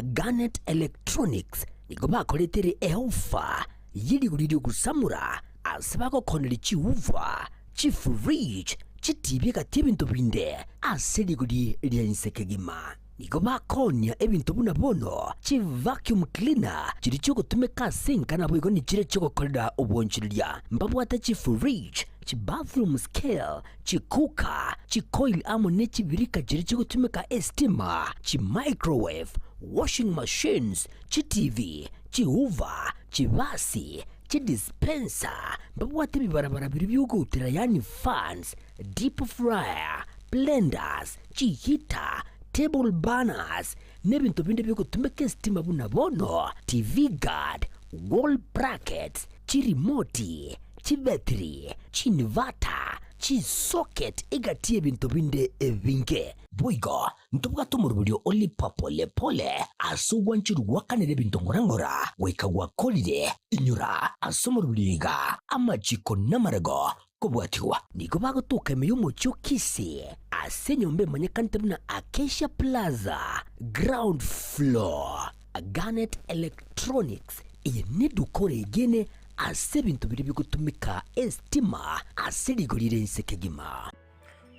Garnet Electronics nigo bakoretere eofa ye rigori ri'ogosamora ase bagokoneria chiuva, chifridge, chitibi egati ebinto binde ase rigori ria inse kegima. Nigo bakoonia ebinto buna bono chivacuum cleaner chiria chiogotumeka ase enka naboigo nichiria chiogokorera obwanchereria. Mbabwate chifridge, chibathroom scale, chikuka, chikoil amo ne chibirika chiria chigotumeka estima, chimicrowave, washing machines, chitivi, chihoover, chibasi, chidispenser, mbabwate ebibarabara biria biogoutera yaani fans, deep fryer, Chiblenders, chiheater, table burners, na ebinto binde bigotumeka esitima buna bono TV guard, wall brackets, chirimoti, chibetiri, chiinverter, chisocket egati y'ebinto binde ebinge. Boigo ntobwate omoroberio o Lipa Pole Pole ase ogwancherwa gwakanera ebinto ng'ora ng'ora goika gwakorire. Inyora ase omoroberio iga amachiko namarego kobwatigwa. Nigo bagotoka ime y'omochie o Kisii ase enyomba emanyekanete buna Acacia Plaza, ground floor. Garnet Electronics, eye neduka oregene ase ebinto biria bigotumeka estima ase rigori rire inse kegima.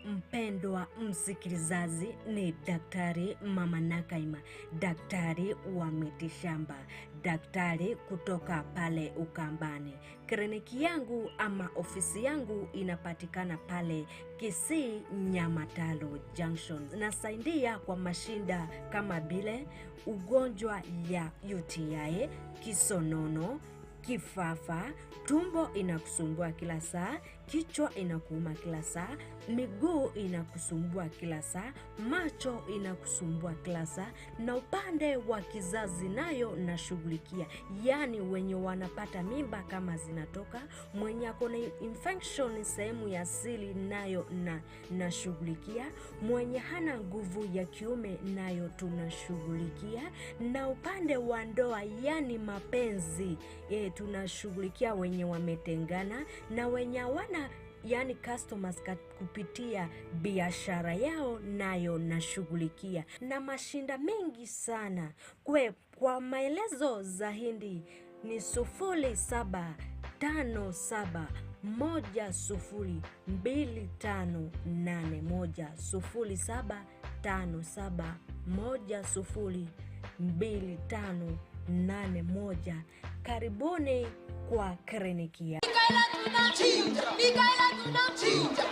Mpendwa msikilizaji, ni Daktari Mama Nakaima, daktari wa mitishamba, daktari kutoka pale Ukambani. Kliniki yangu ama ofisi yangu inapatikana pale Kisii Nyamataro Junction. Nasaidia kwa mashinda kama vile ugonjwa ya UTI, kisonono, kifafa, tumbo inakusumbua kila saa, kichwa inakuuma kila saa, miguu inakusumbua kila saa, macho inakusumbua kila saa, na upande wa kizazi nayo nashughulikia, yaani wenye wanapata mimba kama zinatoka, mwenye ako na infection sehemu ya siri nayo na nashughulikia, mwenye hana nguvu ya kiume nayo tunashughulikia, na upande wa ndoa yani mapenzi tunashughulikia wenye wametengana na wenye hawana yani customers kupitia biashara yao nayo nashughulikia, na mashinda mengi sana. Kwa maelezo zaidi ni 0757 102581, 0757 102581. Karibuni kwa kliniki ya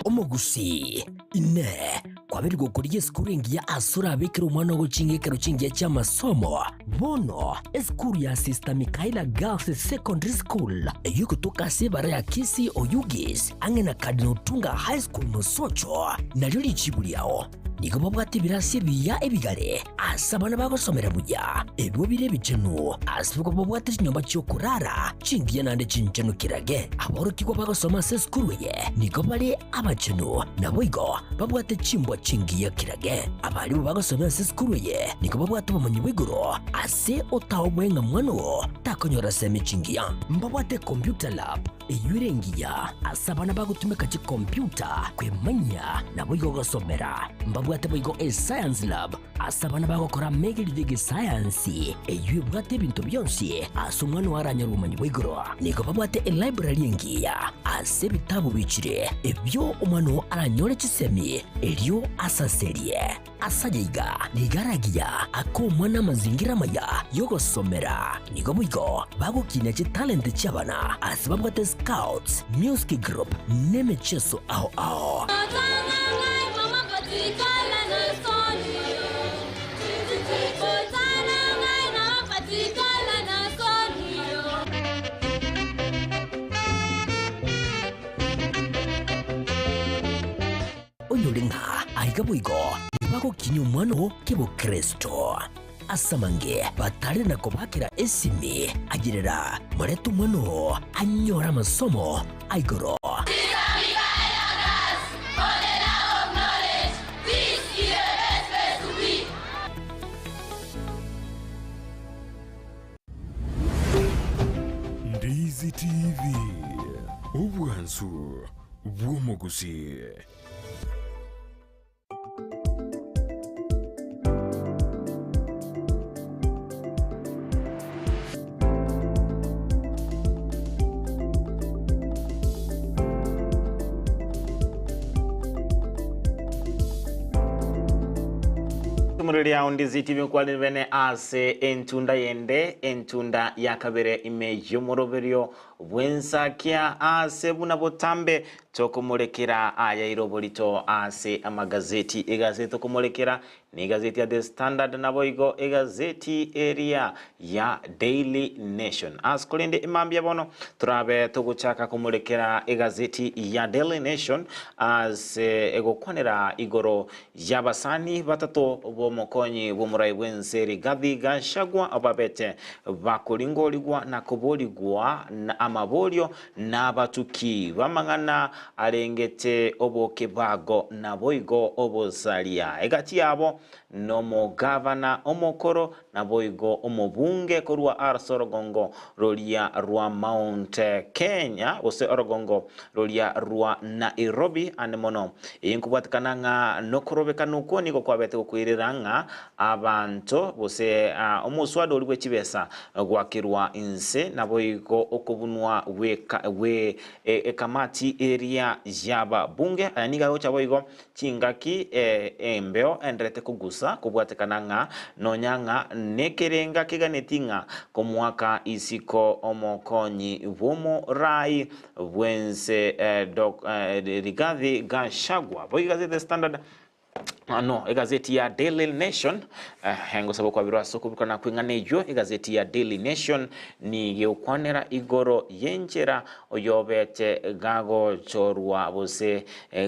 Omogusi ine kwabere gokoria esukuru engiya ase orabekere omwana ogochinga ekero chingiya chi'amasomo. Bono esukuru ya Sister Michaela Girls Secondary School eyio egotoka ase ebara ya Kisii Oyugis ang'e na Cardinal Otunga High School Mosocho nario richibu riao. Nigo babwate ebirasi ebiya ebigare ase abana bagosomera buya, ebio bire ebichenu, ase igo babwate chinyomba chi'okorara chingiya naende chinchenu kirage. Aborokigwa bagosoma ase esukuru eye nigo bare abachenu, naboigo babwate chimbwa chingiya kirage. Abarimu bagosomera ase esukuru eye nigo babwate obomanyi bwa igoro ase otaoboe ng'a mwana oo takonyora semi chingiya. Mbabwate computer lab eyio ere engiya ase abana bagotumeka chikompyuta kwemanyia naboigo gosomera. Mbabwate boigo escience lab ase abana bagokora amegerio y'egesayansi eyio ebwate ebinto bionsi ase omwana oo aranyore obomanyi bwa igoro. Nigo babwate elibrary engiya ase ebitabu bichire ebio omwana oo aranyore chisemi erio asaserie. Ase aya iga nigo aragiya ake omwana amazingira amaya y'ogosomera. Nigo boigo bagokinia chitalenti chi'abana ase babwate scouts, music group, na emecheso ao ao. Onyore ng'a aiga boigo nibagokinyia omwana oo kebokristo. Ase amange batare na kobakera esimi, ayerera morete omwana oo anyore amasomo a igoro.
Ndizi TV, obwansu bw'omogusii.
Tumuriri ao Ndizi TV nkwanire bene ase entunda yende entunda ya kabere ime y'omoroberio. bw'ensakia ase buna botambe tokomorekera ayaire oborito ase amagazeti. Egazeti tokomorekera Negazeti ya The Standard naboigo egazeti eria ya Daily Nation. Ase korende emambia bono torabe togochaka komorekera egazeti ya Daily Nation ase egokwanera igoro y'abasani batato b'omokonyi bw'omorai bw'ense Rigathi Gachagua babete bakoringorigwa na koborigwa amaborio Nabatuki b'amang'ana arengete obokebago naboigo obosaria. Egati yabo nomogavana omokoro, naboigo omobunge korwa ase orogongo roria rwa Mount Kenya, gose orogongo roria rwa Nairobi ande mono. Eye nkobwatekana ng'a nokorobekana okwo nigo kwabete gokoirera ng'a Abanto, gose omoswada oria bwe chibesa gwakerwa inse, naboigo okobunwa gwe ekamati eria y'ababunge. Aya nigo agocha boigo chingaki embeo enderete kogusa, kobwatekana ng'a nonya ng'a nekerenga keganeti ng'a komoaka isiko omokonyi bw'omorai bw'ense Rigathi Gachagua. Boigo egazeti The Standard No, egazeti ya Daily Nation eh, ngosaba okwabirwa ase okobukana kw'eng'ana eyio. Egazeti ya Daily Nation nigeokwanera igoro y'enchera oyobete gagochorwa gose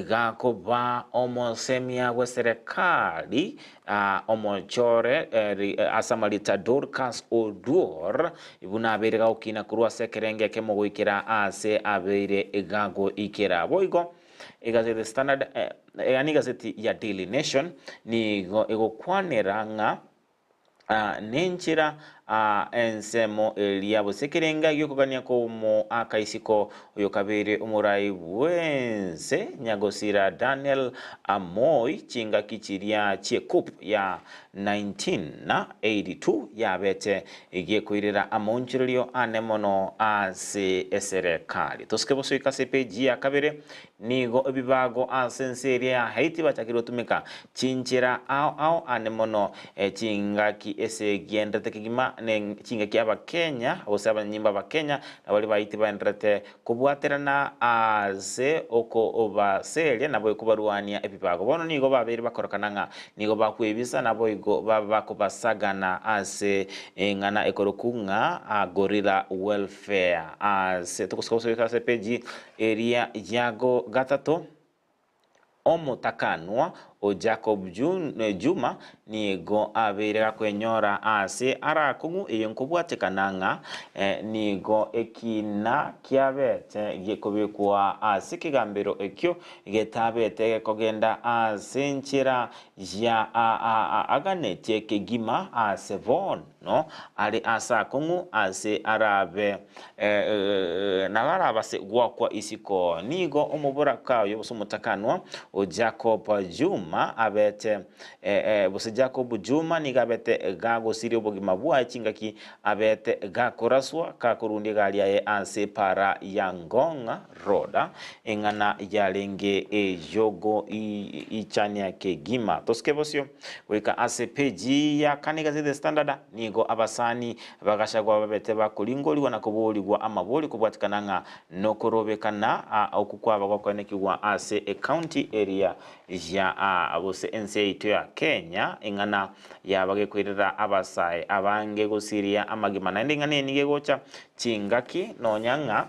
gakoba omosemia bw'eserekari ah, omochore eh, ase amarita Dorcas Oduor buna abeire gagokina korwa ase ekerengo ekemo goikera ase abeire gagoikera. Boigo Egazeti The Standard, yaani egazeti ya Daily Nation, nigo egokwanera ng'a nenchera ensemo eria gose ekerenga gi'okogania kw'omoaka isiko oyokabeire omorai bw'ense Nyagosira Daniel Moi chingaki chiria chie coup ya 1982 yabete gekoirera amaonchorerio ane mono ase eserekari. Tosike bosoika ase epeji ya kabere, nigo ebibago ase ense eria ya Haiti bachakire gotumeka chinchera ao ao ane mono chingaki ase egienderete kegima ne chingaki abakenya gose abanyanyimbo abakenya na baria ba Haiti baenderete Kobwaterana aase okobaseria naboigo kobarwania ebibago. Bono nigo babeire bakorokana ng'a nigo bakwebisa, naboigo babe bakobasagana ase eng'ana ekorokwa ng'a gorilla welfare. Ase togosoka gosoika ase epeji eria ya gatato. Omotakanwa o Jacob Juma nigo abeire gakwenyora aase arakong'u eye nkobwatekana ng'a nigo ekina kiabete gekobekwa ase ekegambero ekio getabete gekogenda ase enchera ya aganetie kegima ase bono. No are aase akong'u ase arabe nabarabase goakwa isiko. Nigo omoboraka oyo gose omotakanwa o Jacob Juma abete gose Jacob Juma nigo abete gagosiria obogima bwaye chingaki abete gakoraswa gakorundia egari yaye ase epara ya Ngong Road, eng'ana yarenge eyogo ichania kegima. Tosike bosio Goika ase peji ya kane egazeti The Standard, nigo abasani bagachagwa babete bakoringorigwa na koborigwa amabori kobwatikana ng'a nokorobekana okwo kwaba gokoenekigwa ase ecounty eria ya gose ense yaito ya Kenya eng'ana yaba gekoirera abasae abange gosiria amagima naende eng'ana eye nigo egocha chingaki nonya ng'a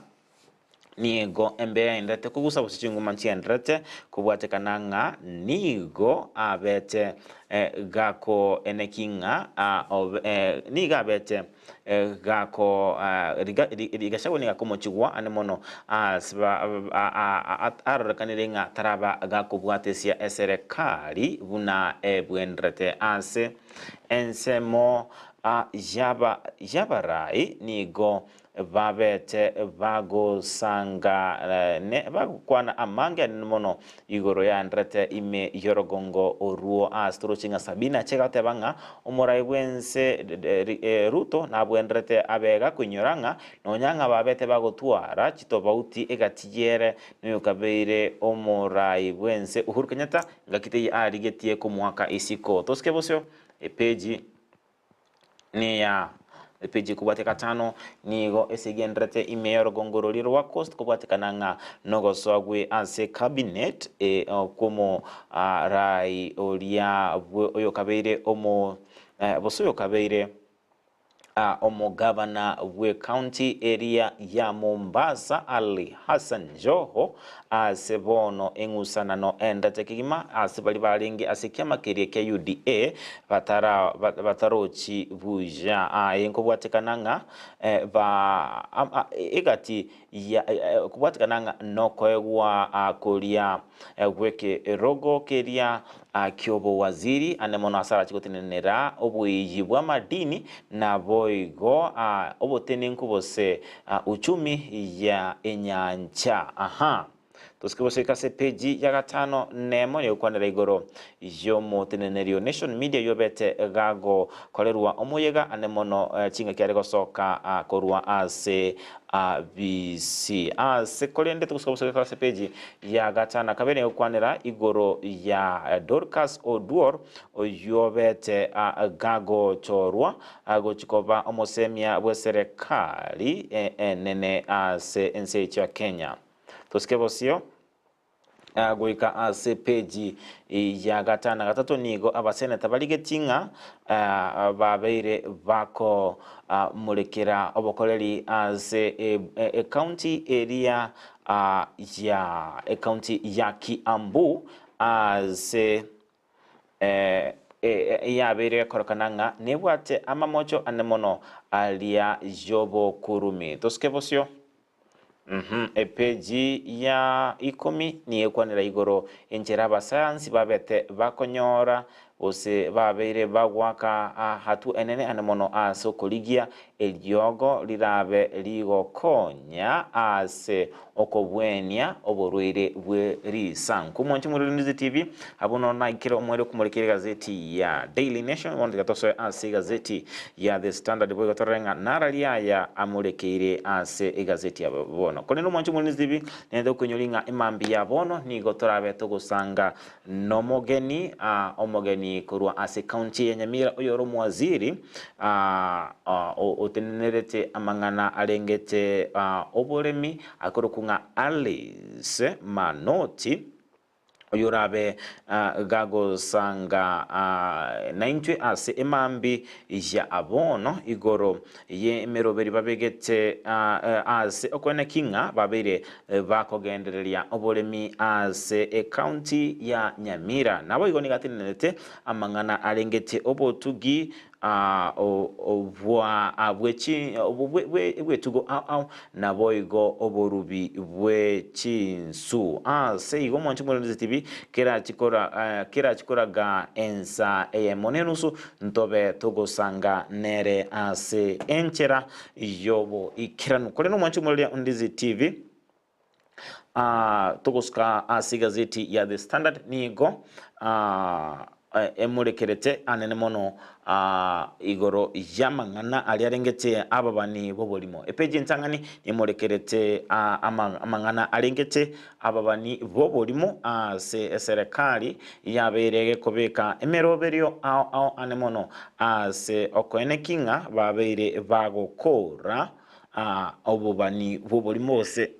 Nigo embeyo yaenderete kogusa gose chinguma nchienderete kobwatekana ng'a nigo abete gakoeneki ng'a nigo abete gako Gachagua nigo akomochigwa ande mono ase arorekanire ng'a taraba gakobwatesia eserekari buna ebwenderete ase ensemo y'abarai nigo Babete bagosanga ne bagokwana amange anene mono igoro y'aenderete ime y'orogongo orwo ase toroche ng'a Sabina ache goteba ng'a omorai bw'ense Ruto nabwenderete abe gakoinyora ng'a nonya ng'a babete bagotwara chitobauti egati y'ere noyokabeire omorai bw'ense Uhuru Kenyatta ngaki teiyo arigetie komoaka isiko. Tosike bosio epeji neya. Epeji ekobwatia gatano nigo esegenderete ime y'orogongo roria rwa Coast kobwatekana ng'a nogosoa gwe ase cabinet kwomo rai oria bwe oyokabeire omo gose oyokabeire omogavana bw'ecounty eria ya Mombasa Ali Hassan Joho ase bono eng'usanano endete kegima ase baria barenge ase ekiama keria kia UDA batara batarochi buya. Aye nkobwatekana ng'a ba egati ya kobwatekana ng'a nokoegwa koria gw'ekerogo keria ki'obowaziri, ande mono ase arache gotenenera oboiyi bw'amadini, naboigo obotenenku bose uchumi ya enyancha. Aha. Tosike gosoika ase epeji ya gatano nemo negokwanera igoro y'omoteneneri o Nation Media oyobete gagokorerwa omoyega ande mono chingaki are gosoka korwa ase ABC. Ase korende togosoka gosoka ase epeji ya gatano na kabere negokwanera igoro ya Dorcas Oduor oyobete gagochorwa gochia koba omosemia bw'eserekari enene ase ense yaito ya Kenya. Tosike bosio goika ase peji ya gatano na gatato nigo abaseneta barigetie ng'a babeire bakomorekera obokoreri ase ecounty eria ya ecounty ya Kiambu ase eyabeire gekorokana ng'a nebwate amamocho ane mono aria y'obokurumi. Tosike bosio. Epeji ya ikomi nigo ekwanera igoro enchera abasayansi babete bakonyora gose babeire bagoaka hatua enene ane mono ase okorigia eriogo rirabe rigokonya ase okobwenia oborwaire bwe risanku. Mwanche morore Ndizi TV, abwo nono naikire omweri okomorekera egazeti ya Daily Nation, bono tiga tosoe ase egazeti ya The Standard boigo torore ng'a narari aya amorekeire ase egazeti ya bono. Korende omwanche omorore Ndizi TV, nende okoinyori ng'a emambia ya bono nigo torabe togosanga nomogeni, omogeni korwa ase county ya Nyamira oyore omowaziri otenenerete amang'ana arengete oboremi akorokwa ng'a Alice Manoti, oyorabe gagosanga naintwe ase emambi ya bono igoro y'emeroberi babegete ase okoeneki ng'a babeire bakogendereria oboremi ase ecounty ya Nyamira. Naboigo nigo atenenerete amang'ana arengete obotugi bw'etugo ao ao, naboigo oborubi bwe chinsu. Ase igo mwanche morendete tibi kerachikoraga ensa eyemo nenusu, ntobe togosanga nere ase enchera y'oboikeranu. Korende omwanche omoreria Ondizi TV, togosuka ase egazeti ya The Standard nigo emorekerete anene mono igoro y'amang'ana aria arengete ababani b'oborimo. Epeji entang'ani emorekerete amang'ana arengete ababani b'oborimo ase eserekari yabeire gekobeka emeroberio ao ao ane mono ase okoeneki ng'a babeire bagokora obobani bw'oborimo gose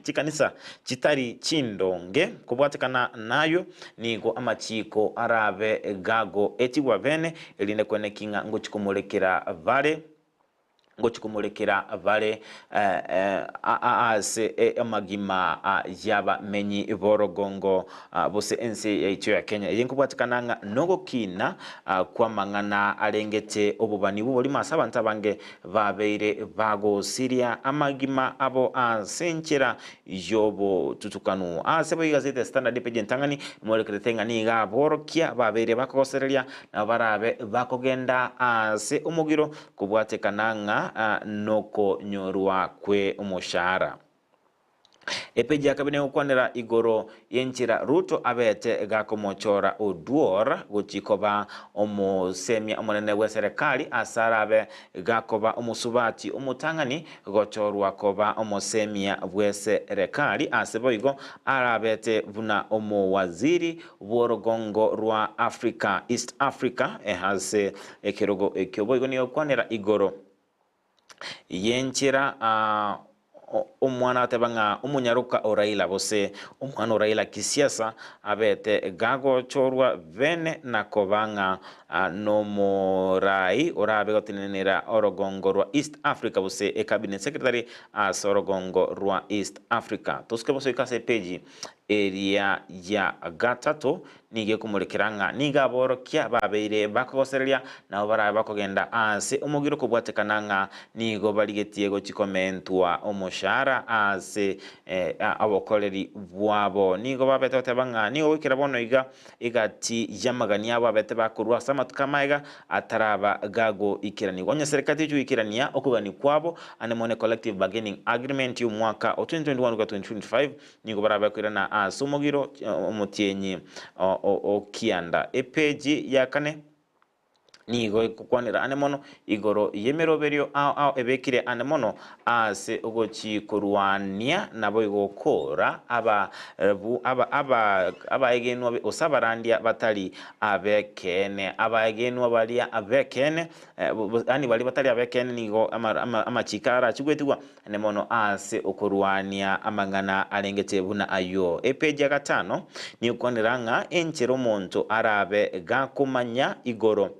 chikanisa chitari chindonge. Kobwatekana nayio nigo amachiiko arabe gagoetigwa bene, erinde kweneki ng'a ngochia komorekera bare ngochia komorekera bare ase amagima y'abamenyi b'orogongo bose ense yaito ya Kenya. Eye nkobwatekana ng'a nogokina kw'amang'ana arengete obobani bw'oborimo ase abanto abange Babeire bagosiria amagima abo ase enchera y'obotutukanu. Ase boigo egazeti ya Standard epeji entang'ani emorekerete ng'a nigo aborokia babeire bakogosereria nabo barabe bakogenda ase omogiro kobwatekana ng'a nokonyorwa kw'omoshahara. Epeji ya kabere negokwanera igoro y'enchera Ruto abete gakomochora Oduor gochi koba omosemia omonene bw'eserekari ase arabe gakoba omosubati omotang'ani gochorwa koba omosemia bw'eserekari ase boigo arabete buna omowaziri bw'orogongo rwa Africa, East Africa, ase ekerogo ekio boigo negokwanera igoro. Yenchera omwana ateba ng'a omonyaroka o Raila gose omwana o Raila kisiasa abete gagochorwa bene na koba ng'a nomorai orabe gotenenera orogongo rwa East Africa gose ecabinet secretary ase orogongo rwa East Africa. Tosuke bosoika ase epeji eria ya gatato Nigo ekomorekera ng'a nigo aborokia babeire bakogosereria, nabo barabe bakogenda aase omogiro kobwatekana ng'a nigo barigetie gochia komentwa omoshahara aase obokoreri bwabo. Nigo babete goteba ng'a nigo goikera bono iga egati y'amagani abo abete bakorua ase amatuko amaega ataraba gagoikeranigwa. Onye serikali tegochia goikerania okogania kwabo ande mono ecollective bargaining agreement y'omwaka o 2021 goika 2025 Nigo barabe koirana ase omogiro omotienyi o kianda. Epeji ya kane nigo egokwanera ane mono igoro y'emeroberio ao ao ebekire ane mono ase ogochi korwania naboigo gokora aba aba aba abaegenwa gose abarandia batari abekeene. Abaegenwa baria abekeene yaani baria batari abekeene nigo amachiko arachigwetigwa Naende mono ase okorwania amang'ana arengete buna ayio. Epeji ya gatano nigo ekwanera ng'a enchera omonto arabe gakomanya igoro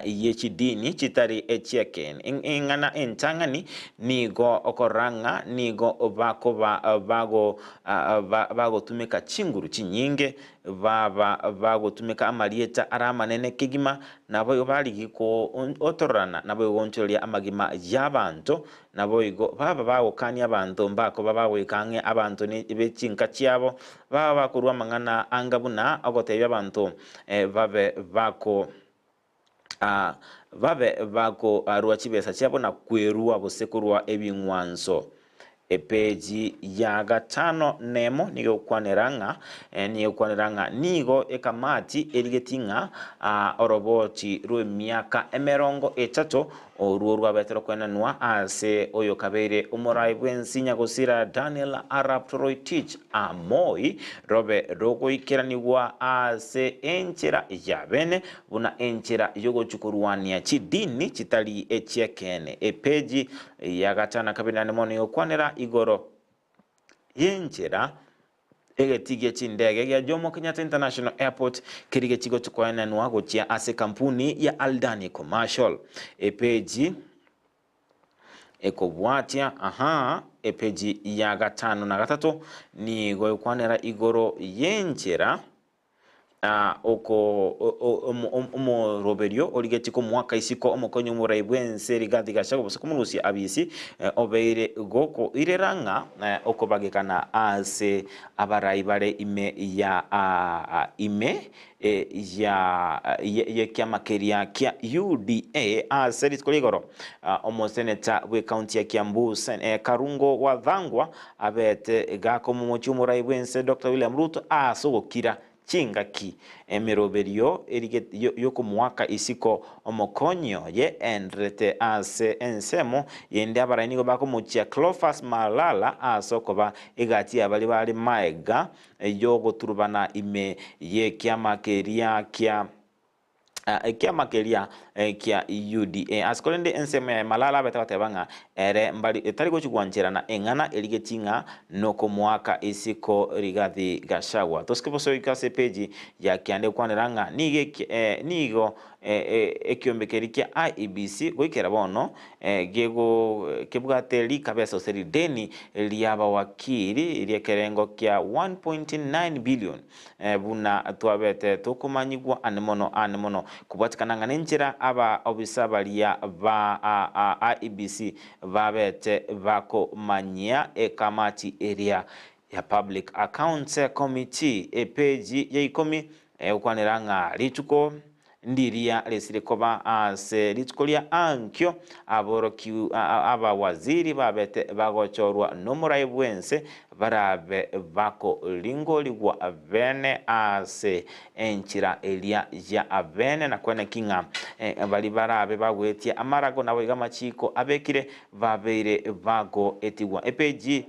ye chidini chitari echi'ekeene. Eng'ana entang'ani nigo okorora ng'a nigo bakoba bago bagotumeka chinguru chinyinge Baba bagotumeka amarieta are amanene kegima, naboigo barigie kogotororana, naboigo gonchoreria amagima y'abanto, naboigo baba bagokania abanto mbakoba bagoika ang'e abanto be chinka chiabo, baba bakorua amang'ana anga buna ogotebia abanto babe bako babe bakorua chibesa chiabo na kwerua gose korua ebing'wanso. Epeji ya gatano nemo nigo egokwanera ng'a nigo egokwanera ng'a nigo ekamati erigetie ng'a oroboti rw'emiaka emerongo etato orwo rwabete rokwenanwa ase oyokabeire omorai bw'ensi nyagosira Daniel Arap Toroitich Moi robe rogoikeranigwa ase enchera ya bene buna enchera y'ogochia korwania chidini chitari echi'ekeene. Epeji ya gatano na kabere naende mono egokwanera igoro y'enchera egetii gie chindege gia Jomo Kenyatta International Airport keria gechi koenanwa gochia ase ekampuni ya Aldani Commercial. Epeji ekobwatia aha epeji ya gatano na gatato nigo egokwanera igoro y'enchera Oko omoroberio origetie komoaka isiko omokonyi omorai bw'ense Rigathi Gachagua gose komorusia abisi obeire gokoirera ng'a okobagekana ase abarai bare ime ya ime ya y'ekiama keria kia UDA ase rituko ria igoro. Omoseneta bw'ecounty ya Kiambu Karungo Wathangwa Abete gakomomochia omorai bw'ense Doctor William Ruto ase ogokira chingaki emeroberio y'okomoaka isiko omokonyi oye enderete ase ensemo yende abarai nigo bakomochia Cleophas Malala ase okoba egati ya baria bare maega y'ogoturubana ime y'ekiama keria kia Ekiama keria kia UDA. Ase korende ensemo yaye Malala abete goteba ng'a ere mbari tari gochi gwancherana eng'ana erigetie ng'a nokomoaka isiko Rigathi Gachagua. Tosike bosoika ase epeji ya kianda egokwanera ng'a nigo nigo ekiombe keria kia IEBC goikera bono gego kebwate rikabesa gose rideni riabawakili riekerengo kia 1.9 billion Buna twabete tokomanyigwa ane mono ane mono kobwatikana ng'a nenchera aba obisa baria ba IEBC babete bakomanyia ekamati eria ya Public Accounts Committee epeji ya ikomi egokwanera ng'a rituko Ndiria risire koba ase rituko ria ankio, aborokiw abawaziri babete bagochorwa nomorai bw'ense barabe bakoringorigwa bene ase enchera eria ya bene, na kweneki ng'a baria barabe bagwetie amarago naboigo amachiko abekire babeire bagoetigwa. Epeji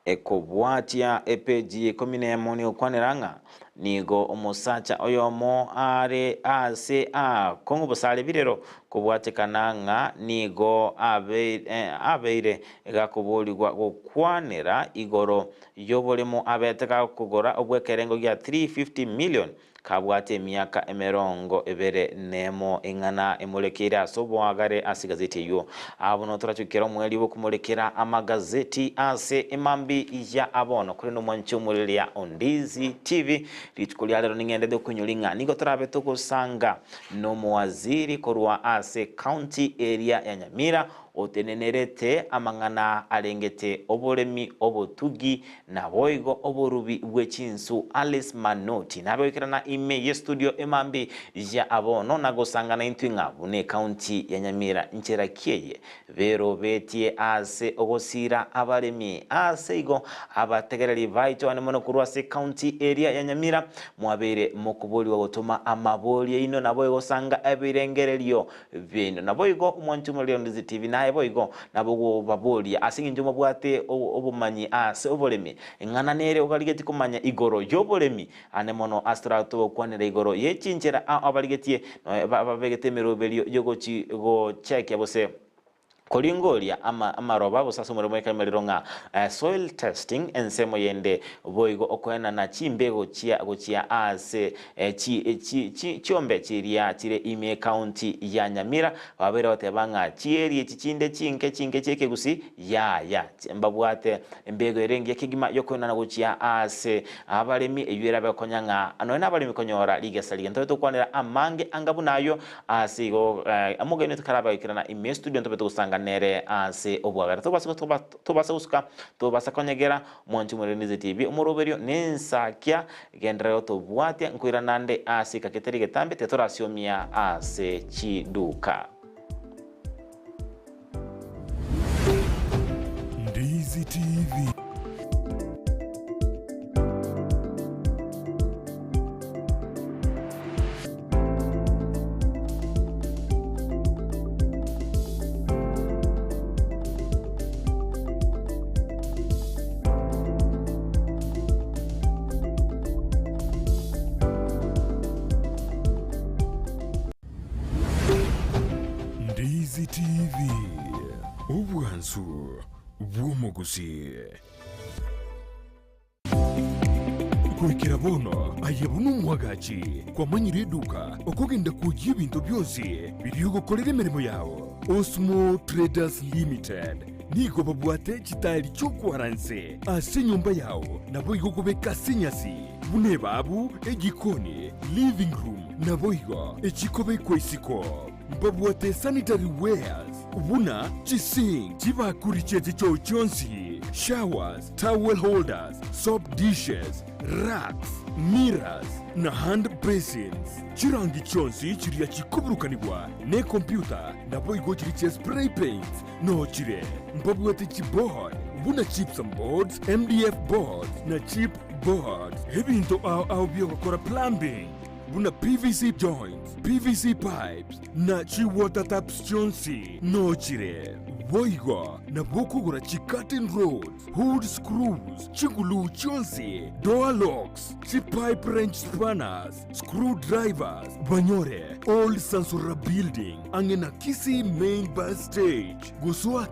Ekobwatia epeji ya ikomi nemo nigo ekwanera ng'a Nigo omosacha oyomo are ase aakong'u bosare birero kobwatekana ng'a nigo abeire gakoborigwa gokwanera igoro y'oboremo abete gakogora obw'ekerengo gia 350 million kabwate emiaka 21 eng'ana emorekeire ase oboagare ase egazeti eyio. Aa bono torachukera omweri bw'okomorekera amagazeti ase emambi ya abono korende omwanche omoreria Ondizi TV rituko ria rero ning'endete okoinyora ng'a nigo torabe togosanga nomowaziri korwa ase county area ya Nyamira otenenerete amang'ana arengete oboremi obotugi naboigo oborubi bw'echinsu Alice Manoti nabewekerana ime ye studio emambi ya abono nagosangana intwe ng'a buna ekaunti ya Nyamira nchera kieye berobetie ase ogosira abaremi ase igo abategereri baito ane mono korwa ase ekaunti area ya Nyamira mwabeire mokoboriwa gotoma amabori aino nabo egosanga ebirengererio bino naboigo omwanchi omorero Ndizi TV naye boigo nabo baboria ase eng'encho mobwate obomanyi ase oboremi eng'ana nere ogarigeti komanya igoro y'oboremi ane mono ase toratogokwanera igoro y'echinchera abarigetie babegete emeroberio yogochi gochekia bose koringoria amaroba gose ase omoremo ekemerero ng'a soil testing ensemo yende boigo okoenana chimbego chia gochia ase chiombe chiria chire ime county ya Nyamira babere goteba ng'a chieri echi chinde chinke chinke chiekegusi yaya mbabwate embego erenge ekegima yokoenana gochia ase abaremi eywo erabe konya ng'a nonya na abaremi konyora rigesa riga ntobe tokwanera amange anga buna ayo ase igo amogeni tokarabagikirana ime studio ntobe togosanga nere ase obwagare tobasa gosuka tobasa konyegera mwanchi omorero TV omoroberio nensakia genderero tobwatia nkoiranande ase kaketeri getambe tetorasiomia ase chiduka.
Ndizi TV. Ndizi TV. Obwansu bw'omogusi. Kuikira bono aye buno omwagachi kwamanyire eduka okogenda kuoyia ebinto bionsi biriogokorera emeremo yao. Osmo Traders Limited nigo babwate chitari chiokwaranse ase enyomba yao nabo igo gobeka ase enyasi buna ebabu ejikoni living room nabo igo echikobekwa isiko mbabwate sanitary wares buna chisink chibakuri chechichoo chionsi showers towel holders soap dishes racks mirrors na hand basins chirangi chionsi chiria chikoburukanigwa ne kompyuta nabo igo chiri chia spray paints no chire mbabwate chiboard buna gypsum boards MDF boards na chip boards ebinto ao ao byogokora plumbing buna PVC joints, PVC pipes na chiwater taps chionsi nochire boigo na bokogora chicurtain rods hood screws chigulu chionsi door locks chipipe wrench spanners screwdrivers banyore old sansora building ang'e na Kisii main bus stage gosoa.